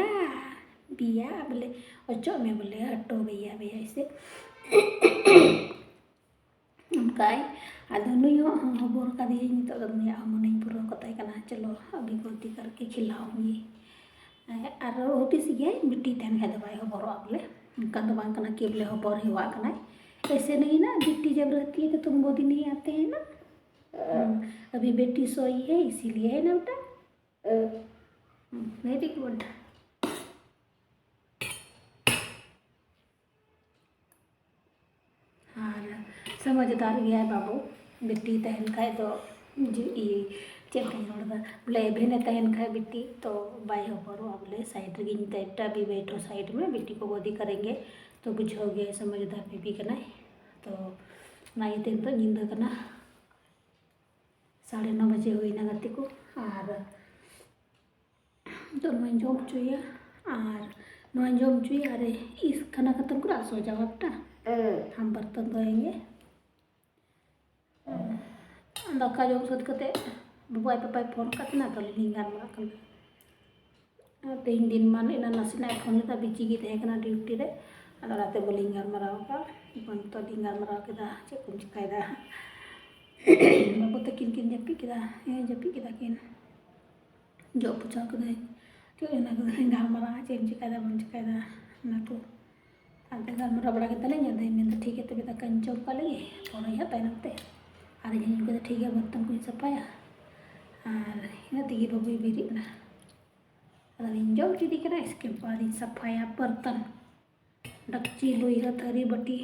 ᱵᱤᱭᱟ ᱵᱚᱞᱮ, ᱚᱪᱚᱜ ᱢᱮ ᱵᱚᱞᱮ, ᱦᱟᱴᱚ ᱵᱤᱭᱟ, ᱵᱤᱭᱟ ᱮᱥᱮ᱾ ᱚᱱᱠᱟᱭ, ᱟᱫᱚ ᱱᱩᱭ ᱦᱚᱸ ᱦᱚᱵᱚᱨ ᱠᱟᱫᱮᱭᱟᱹᱧ, ᱱᱤᱛᱚᱜ ᱫᱚ ᱱᱩᱭᱟᱜ ᱦᱚᱸ ᱢᱚᱱᱮᱧ ᱯᱩᱨᱟᱹᱣ ᱠᱟᱛᱟᱭ ᱠᱟᱱᱟ, ᱪᱚᱞᱚ ᱟᱵᱷᱤ ᱜᱚᱞᱛᱤ ᱠᱟᱨᱠᱮ ᱠᱷᱤᱞᱟᱣ ᱦᱚᱸᱜᱮ᱾ ᱟᱨ ᱦᱩᱫᱤᱥ ᱜᱮᱭᱟᱭ, ᱵᱤᱴᱤ ᱛᱟᱦᱮᱱ ᱠᱷᱟᱡ ᱫᱚ ᱵᱟᱭ ᱦᱚᱵᱚᱨᱚᱜᱼᱟ ᱵᱚᱞᱮ, ᱚᱱᱠᱟ ᱫᱚ ᱵᱟᱝ ᱠᱟᱱᱟ ᱠᱤ ᱵᱚᱞᱮ ᱦᱚᱵᱚᱨ ᱦᱮᱣᱟᱜ ᱠᱟᱱᱟᱭ᱾ ᱮᱥᱮ ᱱᱟᱦᱤ ᱱᱟ ᱵᱤᱴᱤ ᱡᱟᱵ ᱨᱮᱦᱛᱤ ᱦᱮ ᱛᱚ ᱛᱩᱢ ᱜᱳᱫᱤ ᱱᱟᱦᱤ ᱟᱛᱮ ᱦᱮ ᱱᱟ᱾ ᱦᱩᱸ, ᱟᱵᱷᱤ ᱵᱮᱴᱤ ᱥᱳᱭᱤ ᱦᱮ ᱤᱥᱤᱞᱤᱭᱮ ᱦᱮ ᱱᱟ ᱵᱮᱴᱟ᱾ ᱦᱩᱸ, ᱵᱷᱮᱨᱤ ᱜᱩᱰ᱾ ᱟᱨ ᱥᱚᱢᱚᱡᱽᱫᱟᱨ ᱜᱮᱭᱟᱭ ᱵᱟᱹᱵᱩ, ᱵᱤᱴᱤ ᱛᱟᱦᱮᱱ ᱠᱷᱟᱡ ᱫᱚ ᱡᱮ ᱤᱭᱟᱹ ᱪᱮᱫ ᱞᱮᱠᱟᱧ ᱨᱚᱲ ᱮᱫᱟ, ᱵᱚᱞᱮ ᱮᱵᱷᱮᱱᱮ ᱛᱟᱦᱮᱱ ᱠᱷᱟᱡ ᱵᱤᱴᱤ ᱛᱚ ᱵᱟᱭ ᱦᱚᱵᱚᱨᱚᱜᱼᱟ ᱵᱚᱞᱮ, ᱥᱟᱭᱤᱰ ᱨᱮᱜᱮᱧ ᱢᱮᱛᱟᱭᱟ, "ᱵᱤᱴᱟ ᱟᱵᱷᱤ ᱵᱮᱴᱷᱳ ᱥᱟᱭᱤᱰ ᱢᱮ, ᱵᱤᱴᱤ ᱠᱚ ᱜᱚᱫᱤ ᱠᱟᱨᱮᱝᱜᱮ", ᱛᱚ ᱵᱩᱡᱷᱟᱹᱣ ᱜᱮᱭᱟᱭ ᱥᱚᱢᱚᱡᱽᱫᱟᱨ ᱵᱤᱵᱤ ᱠᱟᱱᱟᱭ᱾ ᱛᱚ ᱚᱱᱟ ᱤᱭᱟᱹᱛᱮ ᱱᱤᱛᱚᱜ ᱧᱤᱫᱟᱹ ᱠᱟᱱᱟ, ᱥᱟᱲᱮ ᱱᱚ ᱵᱟᱡᱮ ᱦᱩᱭᱱᱟ ᱜᱟᱛᱮ ᱠᱚ, ᱟᱨ ᱱᱤᱛᱚᱜ ᱱᱚᱣᱟᱧ ᱡᱚᱢ ᱦᱚᱪᱚᱭᱟ, ᱟᱨ ᱱᱚᱣᱟᱧ ᱡᱚᱢ ᱦᱚᱪᱚᱭᱟ, ᱟᱨ ᱤᱥ ᱠᱷᱟᱱᱟ ᱠᱷᱟᱛᱚᱢ ᱠᱚᱨᱟ ᱥᱚ ᱡᱟᱣᱟ ᱵᱮᱴᱟ᱾ ᱦᱩᱸ᱾ ᱦᱟᱢ ᱵᱟᱨᱛᱚᱱ ᱫᱷᱳᱭᱮᱝᱜᱮ᱾ ᱫᱟᱠᱟ ᱡᱚᱢ ᱥᱟᱹᱛ ᱠᱟᱛᱮ ᱵᱟᱵᱩ ᱟᱡ ᱯᱟᱯᱟᱭ ᱯᱷᱳᱱ ᱟᱠᱟᱫ ᱛᱟᱦᱮᱱᱟ, ᱛᱚ ᱟᱹᱞᱤᱧ ᱞᱤᱧ ᱜᱟᱞᱢᱟᱨᱟᱜ ᱠᱟᱱᱟ᱾ ᱛᱮᱦᱮᱧ ᱫᱤᱱ ᱢᱟ ᱮᱱᱟᱱ ᱱᱟᱥᱮᱱᱟᱜ ᱮ ᱯᱷᱳᱱ ᱞᱮᱫᱟ, ᱵᱤᱡᱤ ᱜᱮ ᱛᱟᱦᱮᱸ ᱠᱟᱱᱟ ᱰᱤᱭᱩᱴᱤ ᱨᱮ, ᱟᱫᱚ ᱚᱱᱟᱛᱮ ᱵᱟᱹᱞᱤᱧ ᱜᱟᱞᱢᱟᱨᱟᱣ ᱟᱠᱟᱫᱼᱟ᱾ ᱱᱤᱛᱚᱜ ᱞᱤᱧ ᱜᱟᱞᱢᱟᱨᱟᱣ ᱠᱮᱫᱟ, ᱪᱮᱫ ᱠᱚᱢ ᱪᱤᱠᱟᱹᱭᱮᱫᱟ? ᱵᱟᱹᱵᱩ ᱛᱟᱹᱠᱤᱱ ᱠᱤᱱ ᱡᱟᱹᱯᱤᱫ ᱠᱮᱫᱟ, ᱦᱮᱸ ᱡᱟᱹᱯᱤᱫ ᱠᱮᱫᱟ ᱠᱤᱱ, ᱡᱚᱜ ᱯᱚᱪᱟᱣ ᱠᱮᱫᱟᱹᱧ, ᱪᱮᱫ ᱚᱱᱟ ᱠᱚ ᱜᱟᱞᱢᱟᱨᱟᱜᱼᱟ, ᱪᱮᱫ ᱮᱢ ᱪᱤᱠᱟᱹᱭᱮᱫᱟ ᱵᱟᱢ ᱪᱤᱠᱟᱹᱭᱮᱫᱟ ᱚᱱᱟ ᱠᱚ᱾ ᱟᱫᱚ ᱜᱟᱞᱢᱟᱨᱟᱣ ᱵᱟᱲᱟ ᱠᱮᱫᱟᱞᱤᱧ, ᱟᱫᱚᱧ ᱢᱮᱱᱫᱟ, "ᱴᱷᱤᱠ ᱜᱮᱭᱟ, ᱛᱚᱵᱮ ᱫᱟᱠᱟᱧ ᱡᱚᱢ ᱠᱟᱜ ᱞᱮᱜᱮ, ᱯᱷᱳᱱᱟᱹᱧ ᱦᱟᱸᱜ ᱛᱟᱭᱱᱚᱢ ᱛᱮ᱾" ᱟᱨ ᱤᱧ ᱦᱚᱧ ᱢᱮᱱᱫᱟ, "ᱴᱷᱤᱠ ᱜᱮᱭᱟ, ᱵᱟᱹᱨᱛᱟᱹᱱ ᱠᱚᱧ ᱥᱟᱯᱷᱟᱭᱟ᱾" ᱟᱨ ᱤᱱᱟᱹ ᱛᱮᱜᱮ ᱵᱟᱹᱵᱩᱭ ᱵᱮᱨᱮᱫ ᱮᱱᱟ᱾ ᱟᱫᱚ ᱤᱧ ᱡᱚᱢ ᱦᱚᱪᱚᱭᱮᱫᱮ ᱠᱟᱱᱟ, ᱤᱥᱠᱮ ᱵᱟᱫ ᱤᱧ ᱥᱟᱯᱷᱟᱭᱟ ᱵᱟᱹᱨᱛᱟᱹᱱ, ᱰᱟᱠᱪᱤ, ᱞᱩᱭᱦᱟᱹ, ᱛᱷᱟᱹᱨᱤ, ᱵᱟᱹᱴᱤ,